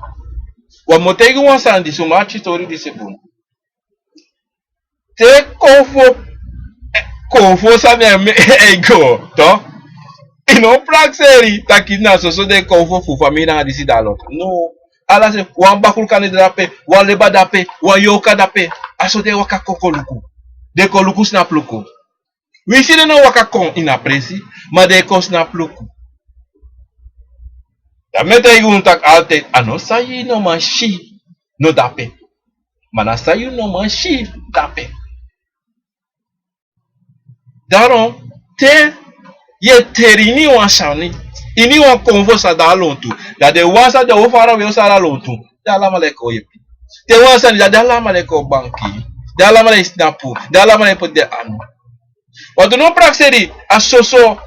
Wan mi o taigi wan sani disi, un mu akisi tori disi bun. Te konfo, konfo san mi e go, to. I no prakseri taki na soso den konfo fu famiri nanga disi de na lontu. No. Ala se, wan bakru kande dape, wan leba dape, wan yorka dape. A so den e waka kon kon luku. Den kon luku snapu luku. Winsi den no waka kon ini a presi, ma den e kon snapu luku. Dan mi e taigi unu taki altijd, a no san yu no man si no dape. Ma na san yu no man si dape. Daarom, te yu e teri ini wan sani, ini wan konfo san de na lontu, dan den wan san de o fara we o sara lontu, den alamala e kon yepi. Te wan sani, dan den alamala e kon banki, den alamala e snapu, den alamala e poti den anu. Want un no prakseri a soso,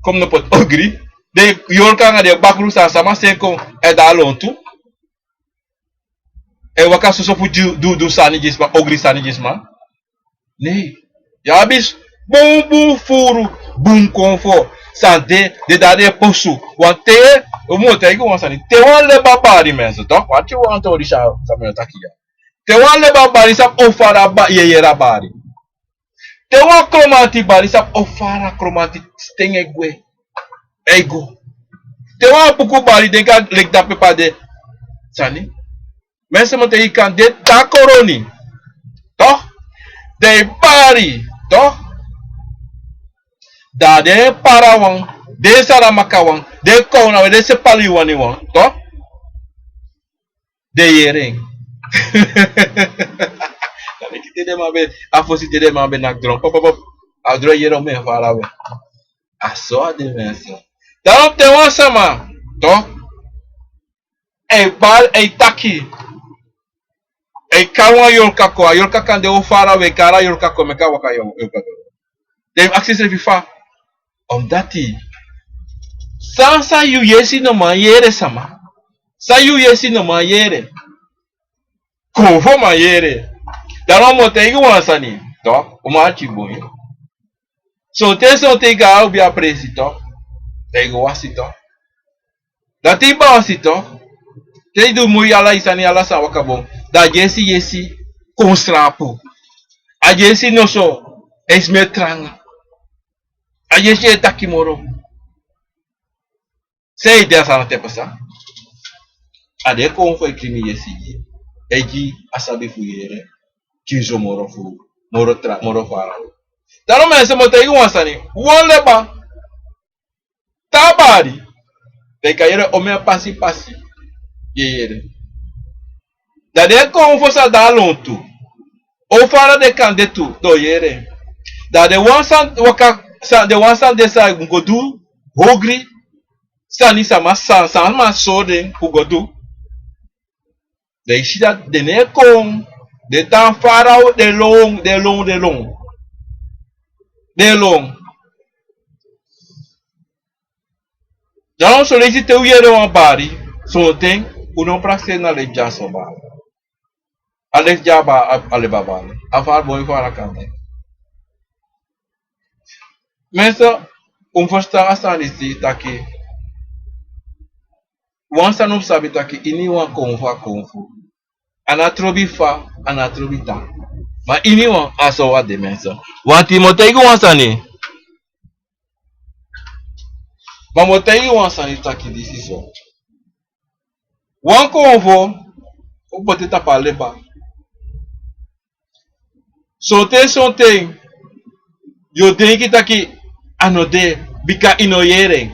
kon mi no poti ogri, den yorka nanga den bakru san a sama seni kon, e de na lontu. E waka soso fu du, du, du sani gi sma, ogri sani gi sma. Nei. Yu abi bunbun furu, bun konfo. San de, den dati e posu. Want te, un mu taigi wan sani. Te wan leba bari, mensen, toch? Wati wan tori san, san mi o taki ya. Te wan leba bari, sabi o fara ba, yeyere a bari. Te wan kromanti bari, sabi o fara kromanti sten e gwe. E go. Te wan buku bari, den kan leki dape pe a de. Sani. Mensen, mi o taigi yu, kan de te a koroni. Toch? Den e bari, toch? Dan den Parawan, den Saramakawan, den Kownawan, den Sepaliwan, toch? Den yere en. Dan mi kiti den man ben, a fosi te den man ben naki dron. Pop, pop, pop. A dron yere en, mi e fara we. A so a de, mensen. Dan te wan sama, toch? E bari, e taki. E kari wan yorka kon, a yorka kan de o fara we, kari a yorka kon, meki a waka, yorka kon. Den e aksi srefi fa. Omdati san, san yu yesi no man yere, sama. San yu yesi no man yere. Konfo man yere. Daarom mi o taigi wan sani, toch? Un mu akisi bun. Sonten, sonten i go a obi a presi, toch? Dan i go wasi, toch? Dan te i wasi, toch? Te i du moi, ala i sani, ala san waka bun. Dan a yesi, yesi kon srapu. A yesi noso e sma tranga. A yesi e taki moro. San e de a sani te pasa? A de konfo e krin yesi gi, e gi a sabi fu yere, gi so moro fu, moro tra, moro fara. Daarom, mensen, mi o taigi wan sani, wan leba, te a bari, dan i kan yere omeni pasi pasi, yu e yere. Dan den konfo san de na lontu, o fara den kan de tu, den o yere. Dan den wan san waka, san, den wan san de san go du ogri sani, sama san, sama sori den fu go du. Dan i si dati den no e kon, den tan fara, den lon, den lon, den lon. Den lon. Dan son leisi te un yere wan bari, sonten un no prakseri na leki dya so bari. A leki dya a ba, a, a leba bari. A fara bun, a fara kande. Mensen, un ferstan a sani disi taki. Wan sani un sabi taki, iniwan konfo a konfo. A no trobi fa, a no trobi tan. Ma iniwan a so a de, mensen. Wanti mi o taigi wan sani. Ma mi o taigi wan sani taki disi so. Wan konfo, o poti tapu a leba. Sonten, sonten, yu o denki taki a no de, bika i no yere en.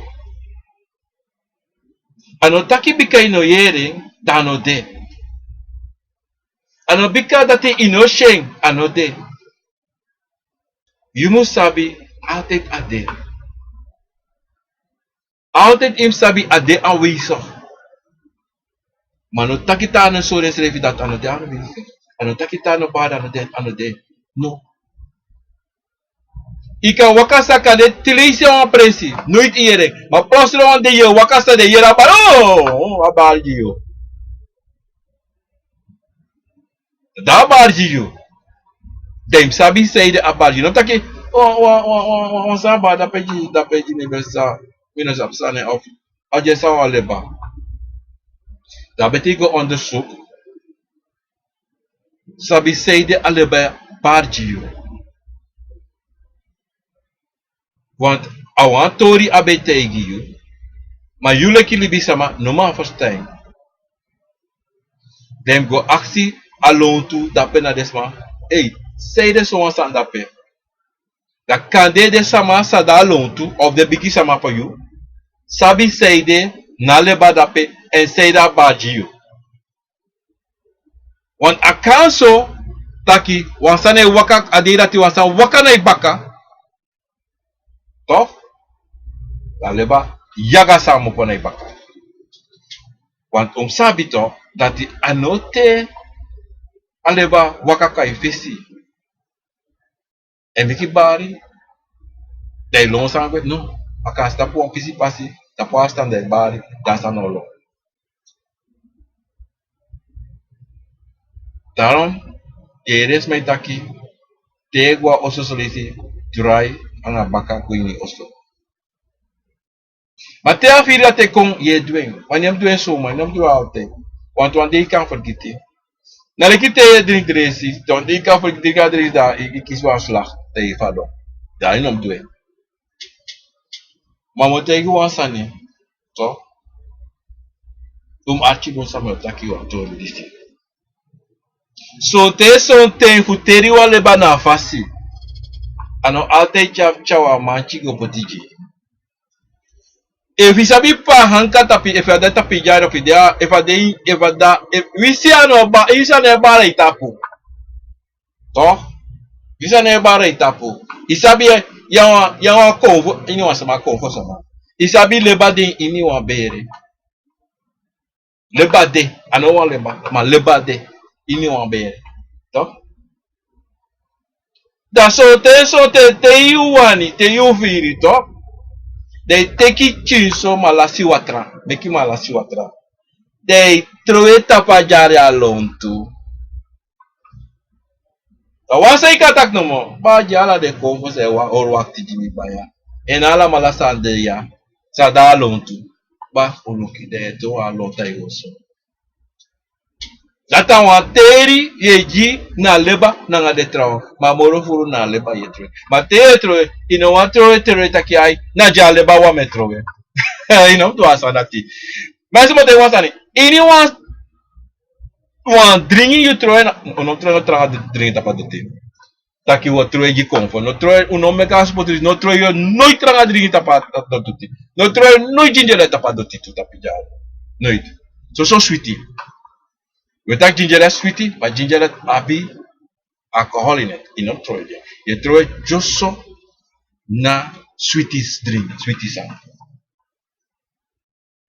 A no taki bika i no yere en, dan a no de. A no bika dati i no si en, a no de. Yu mus sabi altijd a de. Altijd yu mus sabi a de aanwezig. Ma no taki te a no sori ensrefi dati a no de aanwezig. A no taki te a no bari a no de, a no de. No. I kan waka saka de, te leisi wan presi, noiti i yere. Ma plotseling wan dei yu e waka saka de, i yere a bari, oh, a bari gi yu. Dan a bari gi yu. Dan yu mus sabi san ede a bari gi yu. No taki, oh, wan, wan, wan, wan, wan san a bari dape gi, dape gi mi ben sa, mi no sabi san na en of a gi en san wan leba. Dan a beti go onderzoek. Sabi san ede a leba bari gi yu. Want a wan tori a ben taigi yu, ma yu leki libisama no man ferstan en. Den go aksi a lontu dape na den sma, ei, san ede sowan sani dape. Dan kande den sama san de a lontu of den bigi sama fu yu sabi san ede na a leba dape, èn san ede a bari gi yu. Want a kan so taki wan sani e waka, a dei dati wan sani waka na yu baka. Toch? Dan a leba yaga san a mu opo na yu baka. Want un mus sabi toch dati a no te a leba waka kon na yu fesi. Èn meki bari, dan yu lon san gwe, no. A kan si tapu wan pisi pasi, tapu a stan dan yu bari, dan a sani no lon. Daarom yu e yere sma e taki, te yu e go na oso son leisi, drai nanga baka go ini oso. Ma te a firi dati e kon, yu e du en. Ma yu no mus du en suma, yu no mus du en altijd. Want wan dei yu kan fergiti. Na leki te yu e dringi dresi, dan te yu kan fergiti dringi a dresi dan yu, yu kisi wan slag te yu fadon. Dan yu no mus du en. Ma mi o taigi wan sani, toch? Un mus arki bun san mi o taki wan tori disi. Sonten sonten fu teri wan leba na a fasi. A no altijd tyari, tyari wan manti go poti gi. Efu yu sabi pe a hanka tapu, efu a de tapu yu dyari, efu a de, efu a de, efu a de, efu, winsi a no ba, winsi a no e bari yu tapu. Toch? Winsi a no e bari yu tapu. Yu sabi, yu a wan, yu a wan konfo, ini wan sama konfo sama. Yu sabi leba de ini wan bere. Leba de, a no wan leba, ma leba de ini wan bere. Toch? Dan sonten sonten te yu wani, te yu firi, toch? Dan yu teki kinso malasi watra, meki malasi watra. Dan yu trowe tapu a dyari a lontu. Dan wan sani yu kan taki nomo, bari gi ala den konfo san e wan hori wakti gi mi baya. Èn alamala san de ya, san de a lontu. Bari un luku den e trowe a lontu a yu oso. Dati na wan teri yu e gi na leba nanga den trawan. Ma moro furu na leba yu e trowe. Ma te yu e trowe, yu no wani trowe, trowe taki ai, na gi a leba wan mi e trowe. Yu no mus du a sani dati. Ma yu si mi o taigi wan sani. Ini wan, wan dringi yu trowe na, un no mus trowe no tranga dringi tapu a doti. Taki un o trowe gi konfo. No trowe, un no meki a spotu disi, no trowe yu noiti tranga dringi tapu a doti. No trowe noiti ginger ale tapu a doti tu, tapu dyari. Noiti. Soso switi. Wi e taki ginger ale switi, ma ginger ale abi alcohol in it. Yu no mus trowe dya. Yu e trowe dyoso na switi dringi, switi sani.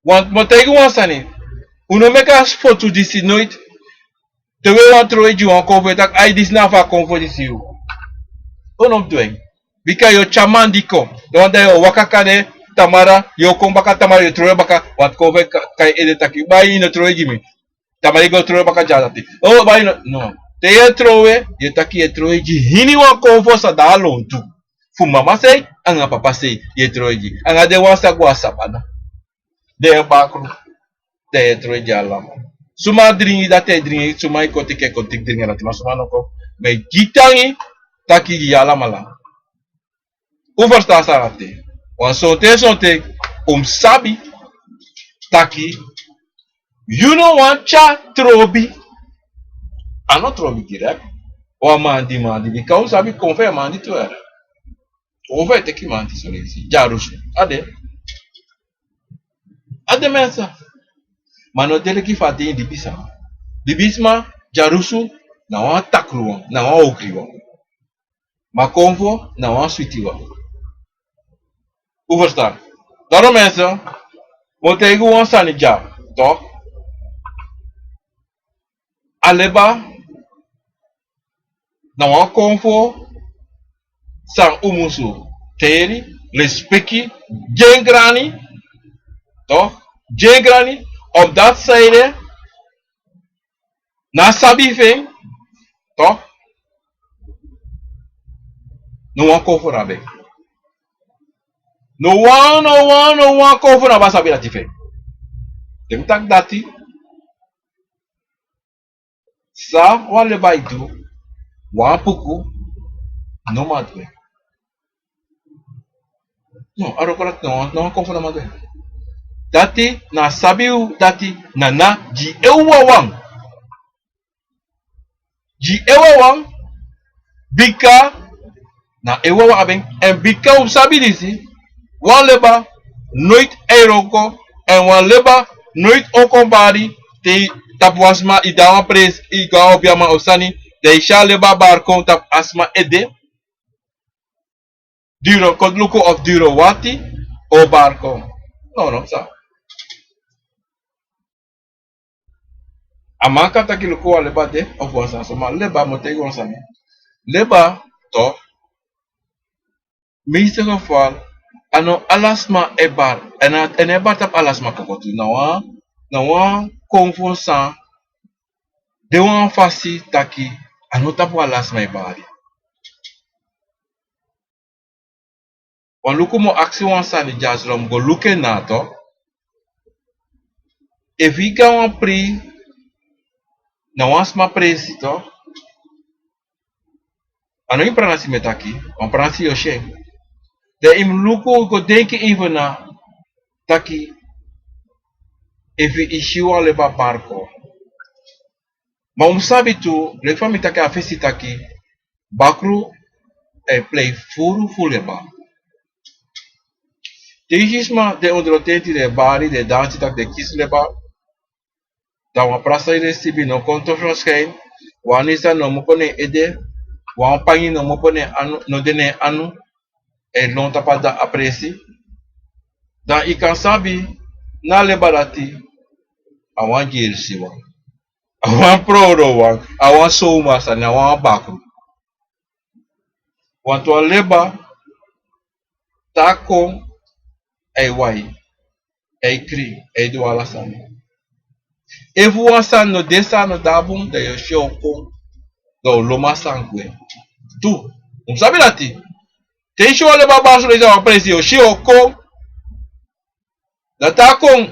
Want mi o taigi wan sani. Un no meki a spotu disi noiti. Te wi e wani trowe gi wan konfo, yu e taki, ai, disi na fu a konfo disi yu. Un no mus du en. Bika yu o tyari mandi kon. Dan wan dei yu o waka kon de, tamara, yu o kon baka tamara, yu o trowe baka, want konfo e ka-, kai ede taki, bari yu no trowe gi mi. Tamara yu go trowe baka dyari dati. Oh, bari yu no, no. Te yu e trowe, yu e taki yu e trowe gi hiniwan konfo san de a lontu. Fu mama sei, anga papa sei, yu e trowe gi. Anga den wan san go a sabana. Den e bakru. Dan yu e trowe gi alamala. Suma dringi dati e dringi, suma e kon teki e kon teki dringi dati, ma suma no kon. Ma yu gi tangi, taki gi alamala. Un ferstan san dati. Wan sonten sonten, un mus sabi, taki, yu no wani tyari trobi. A no trobi direct. Wan mandi mandi, bika un sabi konfo e mandi tu. Konfo e teki mandi son leisi. Dyarusu. A de. A de mensa. Ma no de leki fa a de ini libisma. Libisma, dyarusu na wan takruwan, na wan ogriwan. Ma konfo na wan switiwan. Un ferstan? Daarom mensen, mi o taigi un wan sani dya, toch? A leba na wan konfo san un musu teri, respeki, gi en grani, toch? Gi en grani, omdat zij de na sabi fu en, toch? No wan konfo na ben. No wan, no wan, no wan konfo na ben a sabi dati fu en. Den taki dati, san wan leba e du, wan puku no man du en. No, a wroko dati no, no wan konfo no man du en. Dati na sabi un dati na na gi en wawan. Gi en wawan, bika na en wawan abi en, èn bika un sabi disi, wan leba noiti e wroko, èn wan leba noiti o kon bari. Te i tapu wan sma, i de na wan presi, i go na obiaman o sani, dan i si a leba bari kon tapu a sma ede. Diri o kon luku of diri o wati o bari kon. No, no psa. A man kan taki luku wan leba de, of wan sani so, ma leba, mi o taigi wan sani. Leba, toch, meeste geval, a no ala sma e bari. Èn a, èn a e bari tapu ala sma koko tu. Na wan, na wan konfo san de wan fasi taki a no tapu ala sma e bari. Wan luku, mi o aksi wan sani dya, so mi go luku en na, toch. Efu i go na wan pri, na wan sma presi, toch, a no ini pranasi mi e taki, wan pranasi yu o si en. Dan i mus luku, go denki even na taki efu i si wan leba bari kon. Ma un mus sabi tu, leki fa mi taki a fesi taki, bakru e plei furu fu leba. Te i si sma de ondro tenti, den e bari, den e dansi, taki den kisi leba, dan wan prasi san i resibi no kon toso skin, wan nisa no mu opo na en ede, wan pangi no mu opo na en anu, no de na en anu, e lon tapu a presi. Dan i kan sabi na leba dati a wan gersiwan, a wan prodo wan, a wan sowma sani, a wan bakru. Want wan leba, te a kon, a e wai, a e krin, a e du ala sani. Efu wan sani no de, san no de bun, dan yu o si en o kon, dan o lobi a sani gwe. Tu, un mus sabi dati. Te i si wan leba bari so, dan i si a wan presi, yu o si en o kon. Dan te a kon,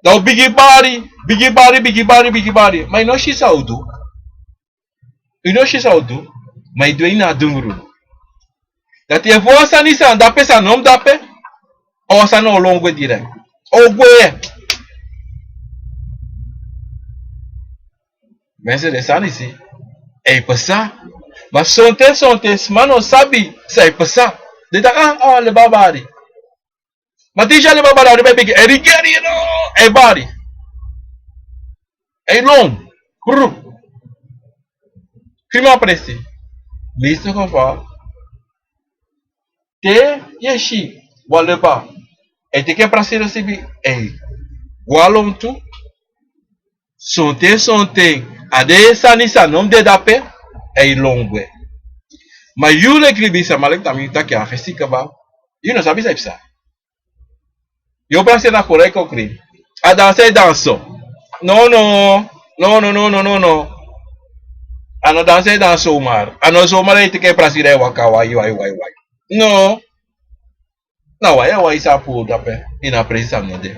dan o bigin bari, bigin bari, bigin bari, bigin bari. Ma i no si san o du. I no si san o du, ma i du en ini a dungru. Dati efu wan sani san de ape, san no mus de ape, a wan sani o lon gwe direct. O gwe. Mensen, den sani si e pasa. Ma sonten, sonten sma no sabi san e pasa. Den taki, ah, a wan leba bari. Ma te i si a leba bari, a leba e begi, e rigeri, no, e bari. E lon. Brr. Krin a presi. Meeste geval, te yu e si wan leba, e teki en prasi resibi, e go na lontu. Sonten, sonten, a den sani san no mus de dape, e lon gwe. Ma yu leki libisma, leki na mi taki a fesi kaba, yu no sabi san e pasa. Yu o prasi na kora i kon krin. A dansi e dansi so. No, no. No, no, no, no, no, no. A no dansi e dansi so, maar a no so, maar e teki en prasi dan e waka wai, wai, wai, wai. No. Na wai, a wai san a puru dape, ini a presi san no de.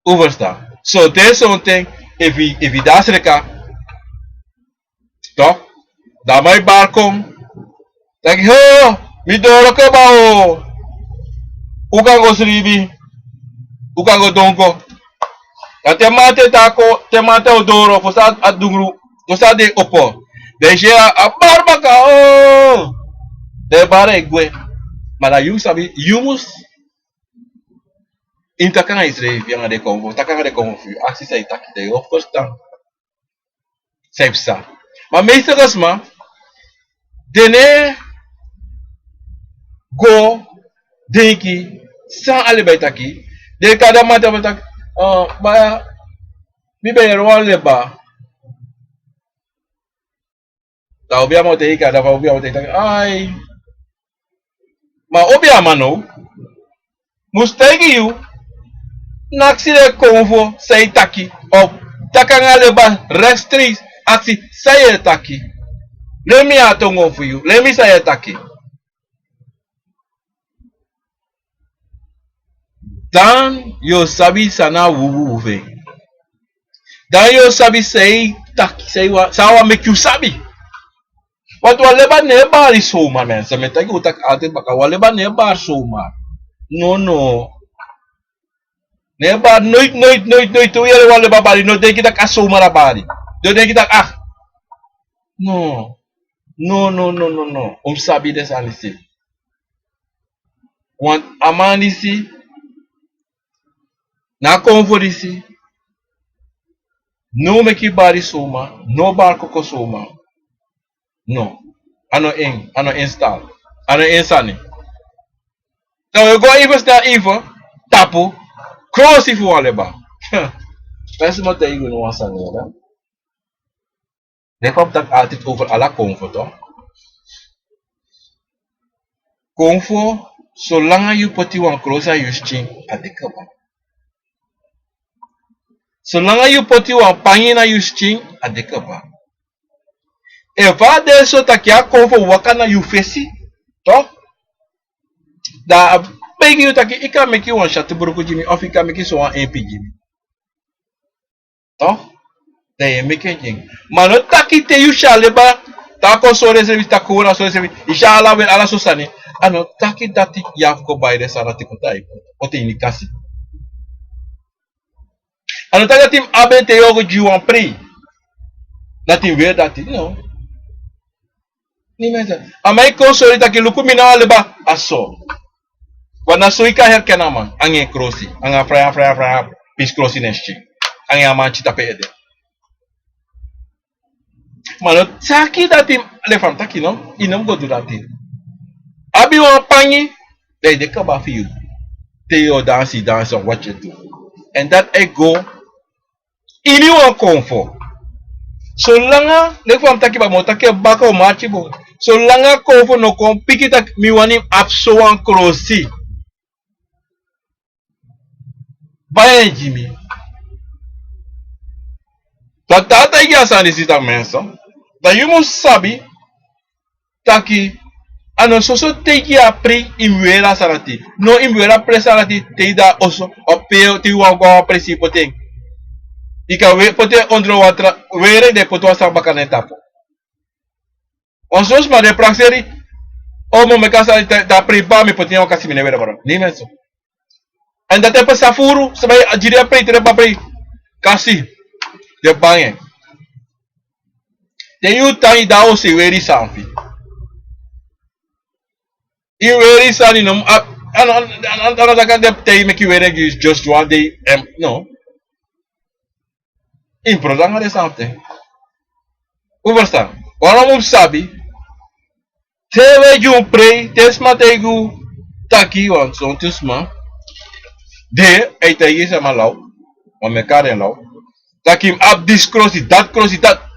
Un ferstan? Sonten, sonten, efu i, efu i de a sreka, toch, dan a man e bari kon. Taki, ho, mi doro kaba o. Un kan go sribi. Un kan go donko. Dan te mamanten o doro, fosi a dungru, fosi a dei opo, dan i si en a bari baka o. Dan a bari e gwe. Ma dan yu mus sabi, yu mus Ini taki nanga yusrefi anga den konfo, taki nanga den konfo fu yu, aksi san yu taki, dan yu o ferstan san yu psa. Ma meeste sma, den no e go denki san a leba e taki. Den e kon na a man tapu taki, eh, baya, mi ben yere wan leba. Dan obiaman o taigi, dan fa obiaman o taigi taki, ai. Ma obiaman now mus taigi yu, no aksi den konfo san yu e taki. Of taki nanga leba rechtstreeks, aksi san yu e taki. Lei mi a tongo fu yu, lei mi san yu e taki. Dan yu o sabi san na a wuwuwu fu en. Dan yu o sabi san yu e taki, san yu wa-, san a wani meki yu sabi. Want wan leba no e bari somar, mensen. Mi e taigi un taki altijd baka, wan leba no e bari somar. No, no. No e bari, noiti, noiti, noiti, noiti. Te un yere wan leba bari, no denki taki a somar a bari. No denki taki, ah. No. No, no, no, no, no. Un mus sabi den sani disi. Want a man disi, na a konfo disi, no meki bari somar, no bari koko somar. No. A no en, a no en stal. A no en sani. Dan wi e go even snel even tapu krosi fu wan leba. Mensen, mi o taigi unu wan sani, hè. Leki fa mi taki altijd over ala konfo, toch? Konfo, solanga yu poti wan krosi na yu skin, a de kaba. Solanga yu poti wan pangi na yu skin, a de kaba. Efu a de so taki a konfo waka na yu fesi, toch? Dan a begi yu taki, yu kan meki wan syatu bruku gi mi, of yu kan meki so wan empi gi mi. Toch? Dan yu e meki en gi en. Ma no taki te yu si a leba, te a kon sori ensrefi, taki wan sori ensrefi, yu si ala wen, ala so sani. A no taki dati yu abi fu go bai den sani dati poti na yu, poti ini kasi. A no taki dati mi abi en te yu o go gi wan prei. Dati mi weri dati, no. Ni mensen. A man e kon sori taki luku mi na wan leba, a so. Want na so yu kan herken a man, anga en krosi, anga fraya, fraya, fraya, pisi krosi na en skin. Anga a man tyita pe ede. Ma no taki dati, leki fa mi taki no, yu no mus go du dati. Abi wan pangi, dan yu de kaba fu yu. Te yu o dansi, dansi, of wat yu e du. En dati e go ini wan konfo. Solanga, leki fa mi taki baka, mi o taki baka, o marki bun. Solanga konfo no kon piki taki mi wani abi so wan krosi. Bai en gi mi. Dan te a taigi a sani disi, dan mensen, dan yu mus sabi taki a no soso taigi a prei yu mus weri a sani dati. No, yu mus weri a prei sani dati te yu de na oso, of pe te yu wani go na wan presi yu poti en. Yu kan we-, poti en ondro watra, weri en, dan yu poti wan sani baka na en tapu. Wan son sma den e prakseri, o, mi o meki a sani te a prei bari, mi poti en na wan kasi, mi no e weri en baka. Ni mensen. En dati e pasa furu, sma e gi den a prei, te den bari a prei, kasi, den bari en. Te yu tan, yu de na oso, yu weri sani fu yu. Yu weri sani, no, a, a, a, a, a, a, a, den prei meki yu weri en gi yu just wan dei, em, no. Yu mus pronto anga den sani fu den. Un ferstan? Wan man mus sabi, te wi e gi un prei, te sma taigi un taki, wan sonten sma de, a e taigi sama law, wan meki a den law. Taki yu mus abi disi krosi, dati krosi, dati.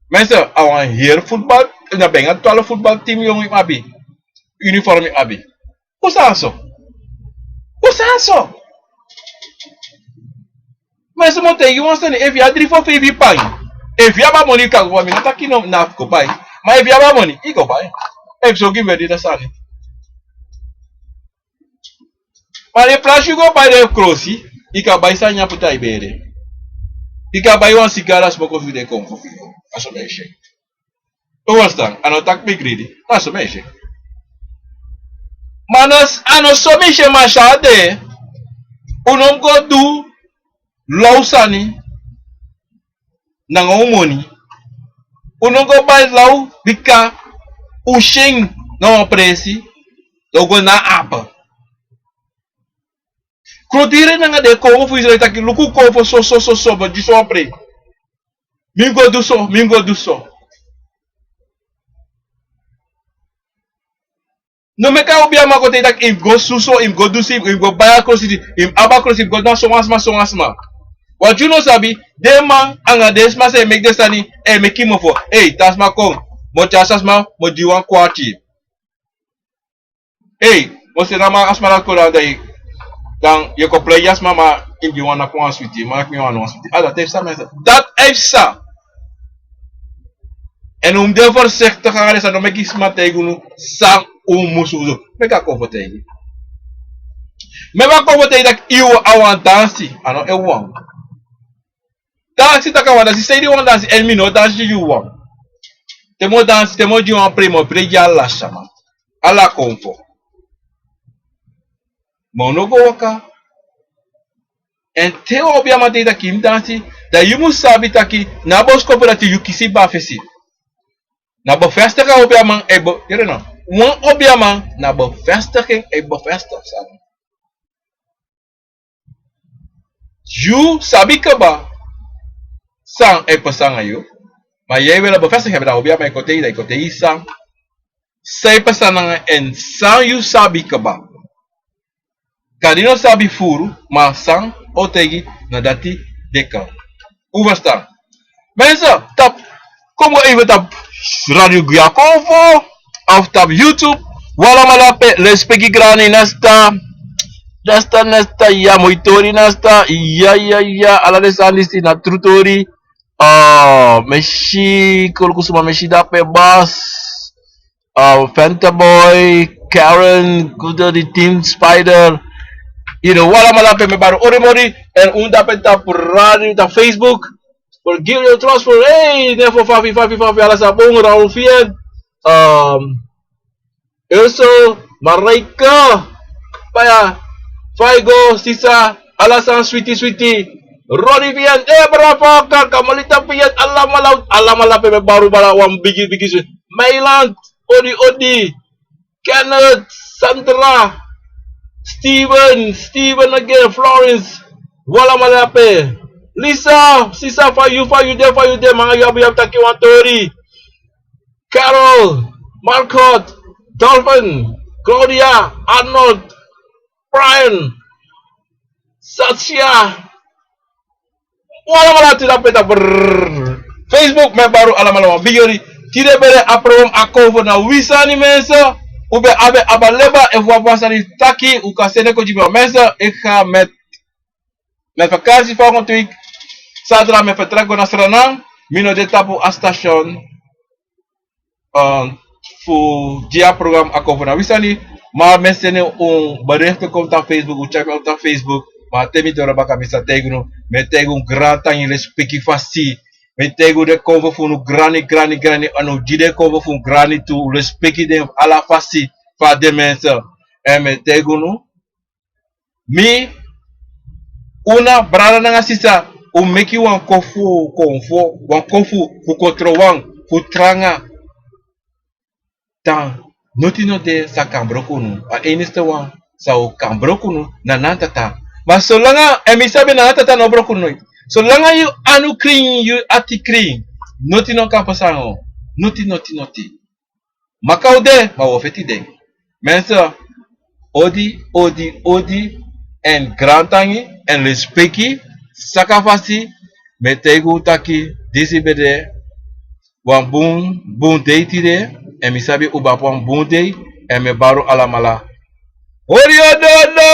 Mensen, a wan heri futbal, na benga twaalf futbalteam yongu yu mus abi. Uniform yu mus abi. Un sa so? Un sa so? Mensen, mi o taigi wan sani, efu yu abi dri fo feifi pangi, efu yu abi a moni, yu kan go, mi no taki no, na fu go bai. Ma efu yu abi a moni, yu go bai. Efu so gi mi weri den sani. Ma den prasi yu go bai den krosi, yu kan bai sani nyan poti na yu bere. Yu kan bai wan sigara smoko fu den konfo fu yu. A so mi e si en. Un ferstan? A no taki mi gridi, na so mi e si en. Ma a no, a no so mi e si en, ma san a de, un no mus go du law sani nanga un moni. Un no go bai law bika un si en na wan presi, dan un go na a ape. Klotiri nanga den konfo fu Israel taki luku konfo so so so so, but disi wan pre. Mi go du so, mi go du so. No meki a obiaman kon taki yu mus go suso, yu mus go du so, yu mus go bai a klosi, yu mus abi a klosi, yu mus go na sowan sma, sowan sma. Wan yu no sabi, den man anga den sma san e meki den sani, e meki mofo. Ei, tan sma kon, mi o tyari san sma, mi o gi wan kwarti. Ei, mi o seni a man, a sma dati kon dan, dan yu e kon prei a sma, ma yu mus gi wan napu wan switi, ma yu mus gi wan napu wan switi. A dati e psa, mensen. Dati e psa. Èn un mus de voorzichtig anga den sani, no meki sma taigi unu san un musu du. Meki a konfo taigi. Meki a konfo taigi taki yu a wani dansi, a no e wan. Dansi, taki a wani dansi, san yu wani dansi, èn mi no dansi gi yu wan. Te mi o dansi, te mi o gi wan prei, mi o prei gi ala sama. Ala konfo. Ma un no go waka. Èn te wan obiaman taigi taki yu mus dansi, dan yu mus sabi taki na a boskopu dati yu kisi bun a fesi. Na bevestiging a obiaman e be-, yere no. Wan obiaman na bevestiging e bevestig san. Yu sabi kaba san e pasa nanga yu. Ma yu e weri a bevestiging, dan a obiaman e kon taigi, dan e kon taigi san, san e pasa nanga en, san yu sabi kaba. Gado no sabi furu, ma san a o taigi, na dati de kan. Un ferstan? Mensen, tapu, kon go even tapu Radio Guya Konfo, of tapu YouTube. Un alamala pe, lespeki grani, nasta. Nasta, nasta, ya, moi tori, nasta. Ya, ya, ya, ala den sani disi na tru tori. Ah, mi e si, koluku suma mi e si dape, Bas. Ah, Fanta Boy, Karen, Gudo, di Team Spider. Yu no, un alamala pe, mi e bari odi mori, èn un dape tapu radio, tapu Facebook. Virgilio Trosper, hey, Nefo Fafi, Fafi, Fafi, ala san bun, Raul Fien. Um, Eso, Mareika, Paya, Faigo, Sisa, ala san switi, switi. Ronnie Fien, eh, Brapa, Kaka, Molita Fien, alamala, alamala pe mi e bari un, bari wan bigi, bigi switi. Mailand, Odi, Odi, Kenneth, Sandra, Steven, Steven again, Florence, un alamala pe. Lisa, Sisa, fa yu, fa yu de, fa yu de, ma yu abi, yu abi taki wan tori. Carol, Marcot, Dolphin, Claudia, Arnold, Brian, Satya, un alamala, tide a peti a brrr. Facebook, mi e bari un alamala wan bigi odi. Tide ben de a program Akomfo na Wi Sani, mensen. Un ben abi a baleba, efu wan sani taki, un kan seni en kon gi mi, mensen. Ik ga met, met vakantie volgende week. Zaterdag mi e vertrek go na Sranan. Mi no de tapu a station. Um, fu gi a program Akomfo na Wi Sani. Ma mi e seni un bericht kon tapu Facebook, un tyari mi kon tapu Facebook. Ma te mi doro baka mi sa taigi unu, mi e taigi un grantangi, lespeki fu a si. Mi e taigi un den konfo fu unu grani, grani, grani, èn un gi den konfo fu unu grani tu, un lespeki den ala fasi fu a den mensen. Èn mi e taigi unu, mi, un na brada nanga sisa, un meki wan kofu, konfo, wan kofu fu kon trowan, fu tranga. Dan noti no de san kan broko unu. A enigste wan san o kan broko unu na Nana Tata. Ma solanga, èn mi sabi Nana Tata no broko unu noiti. Solanga yu anu krin, yu ati krin, noti no kan pasa nanga unu. Noti, noti, noti. Maka un de, ma un o feti de. Mensen, odi, odi, odi, èn grantangi, èn lespeki, saka fasi, mi e taigi un taki, disi ben de wan bun, bun dei tide, èn mi sabi un ben abi wan bun dei, èn mi e bari un alamala. Odi, odi, odi!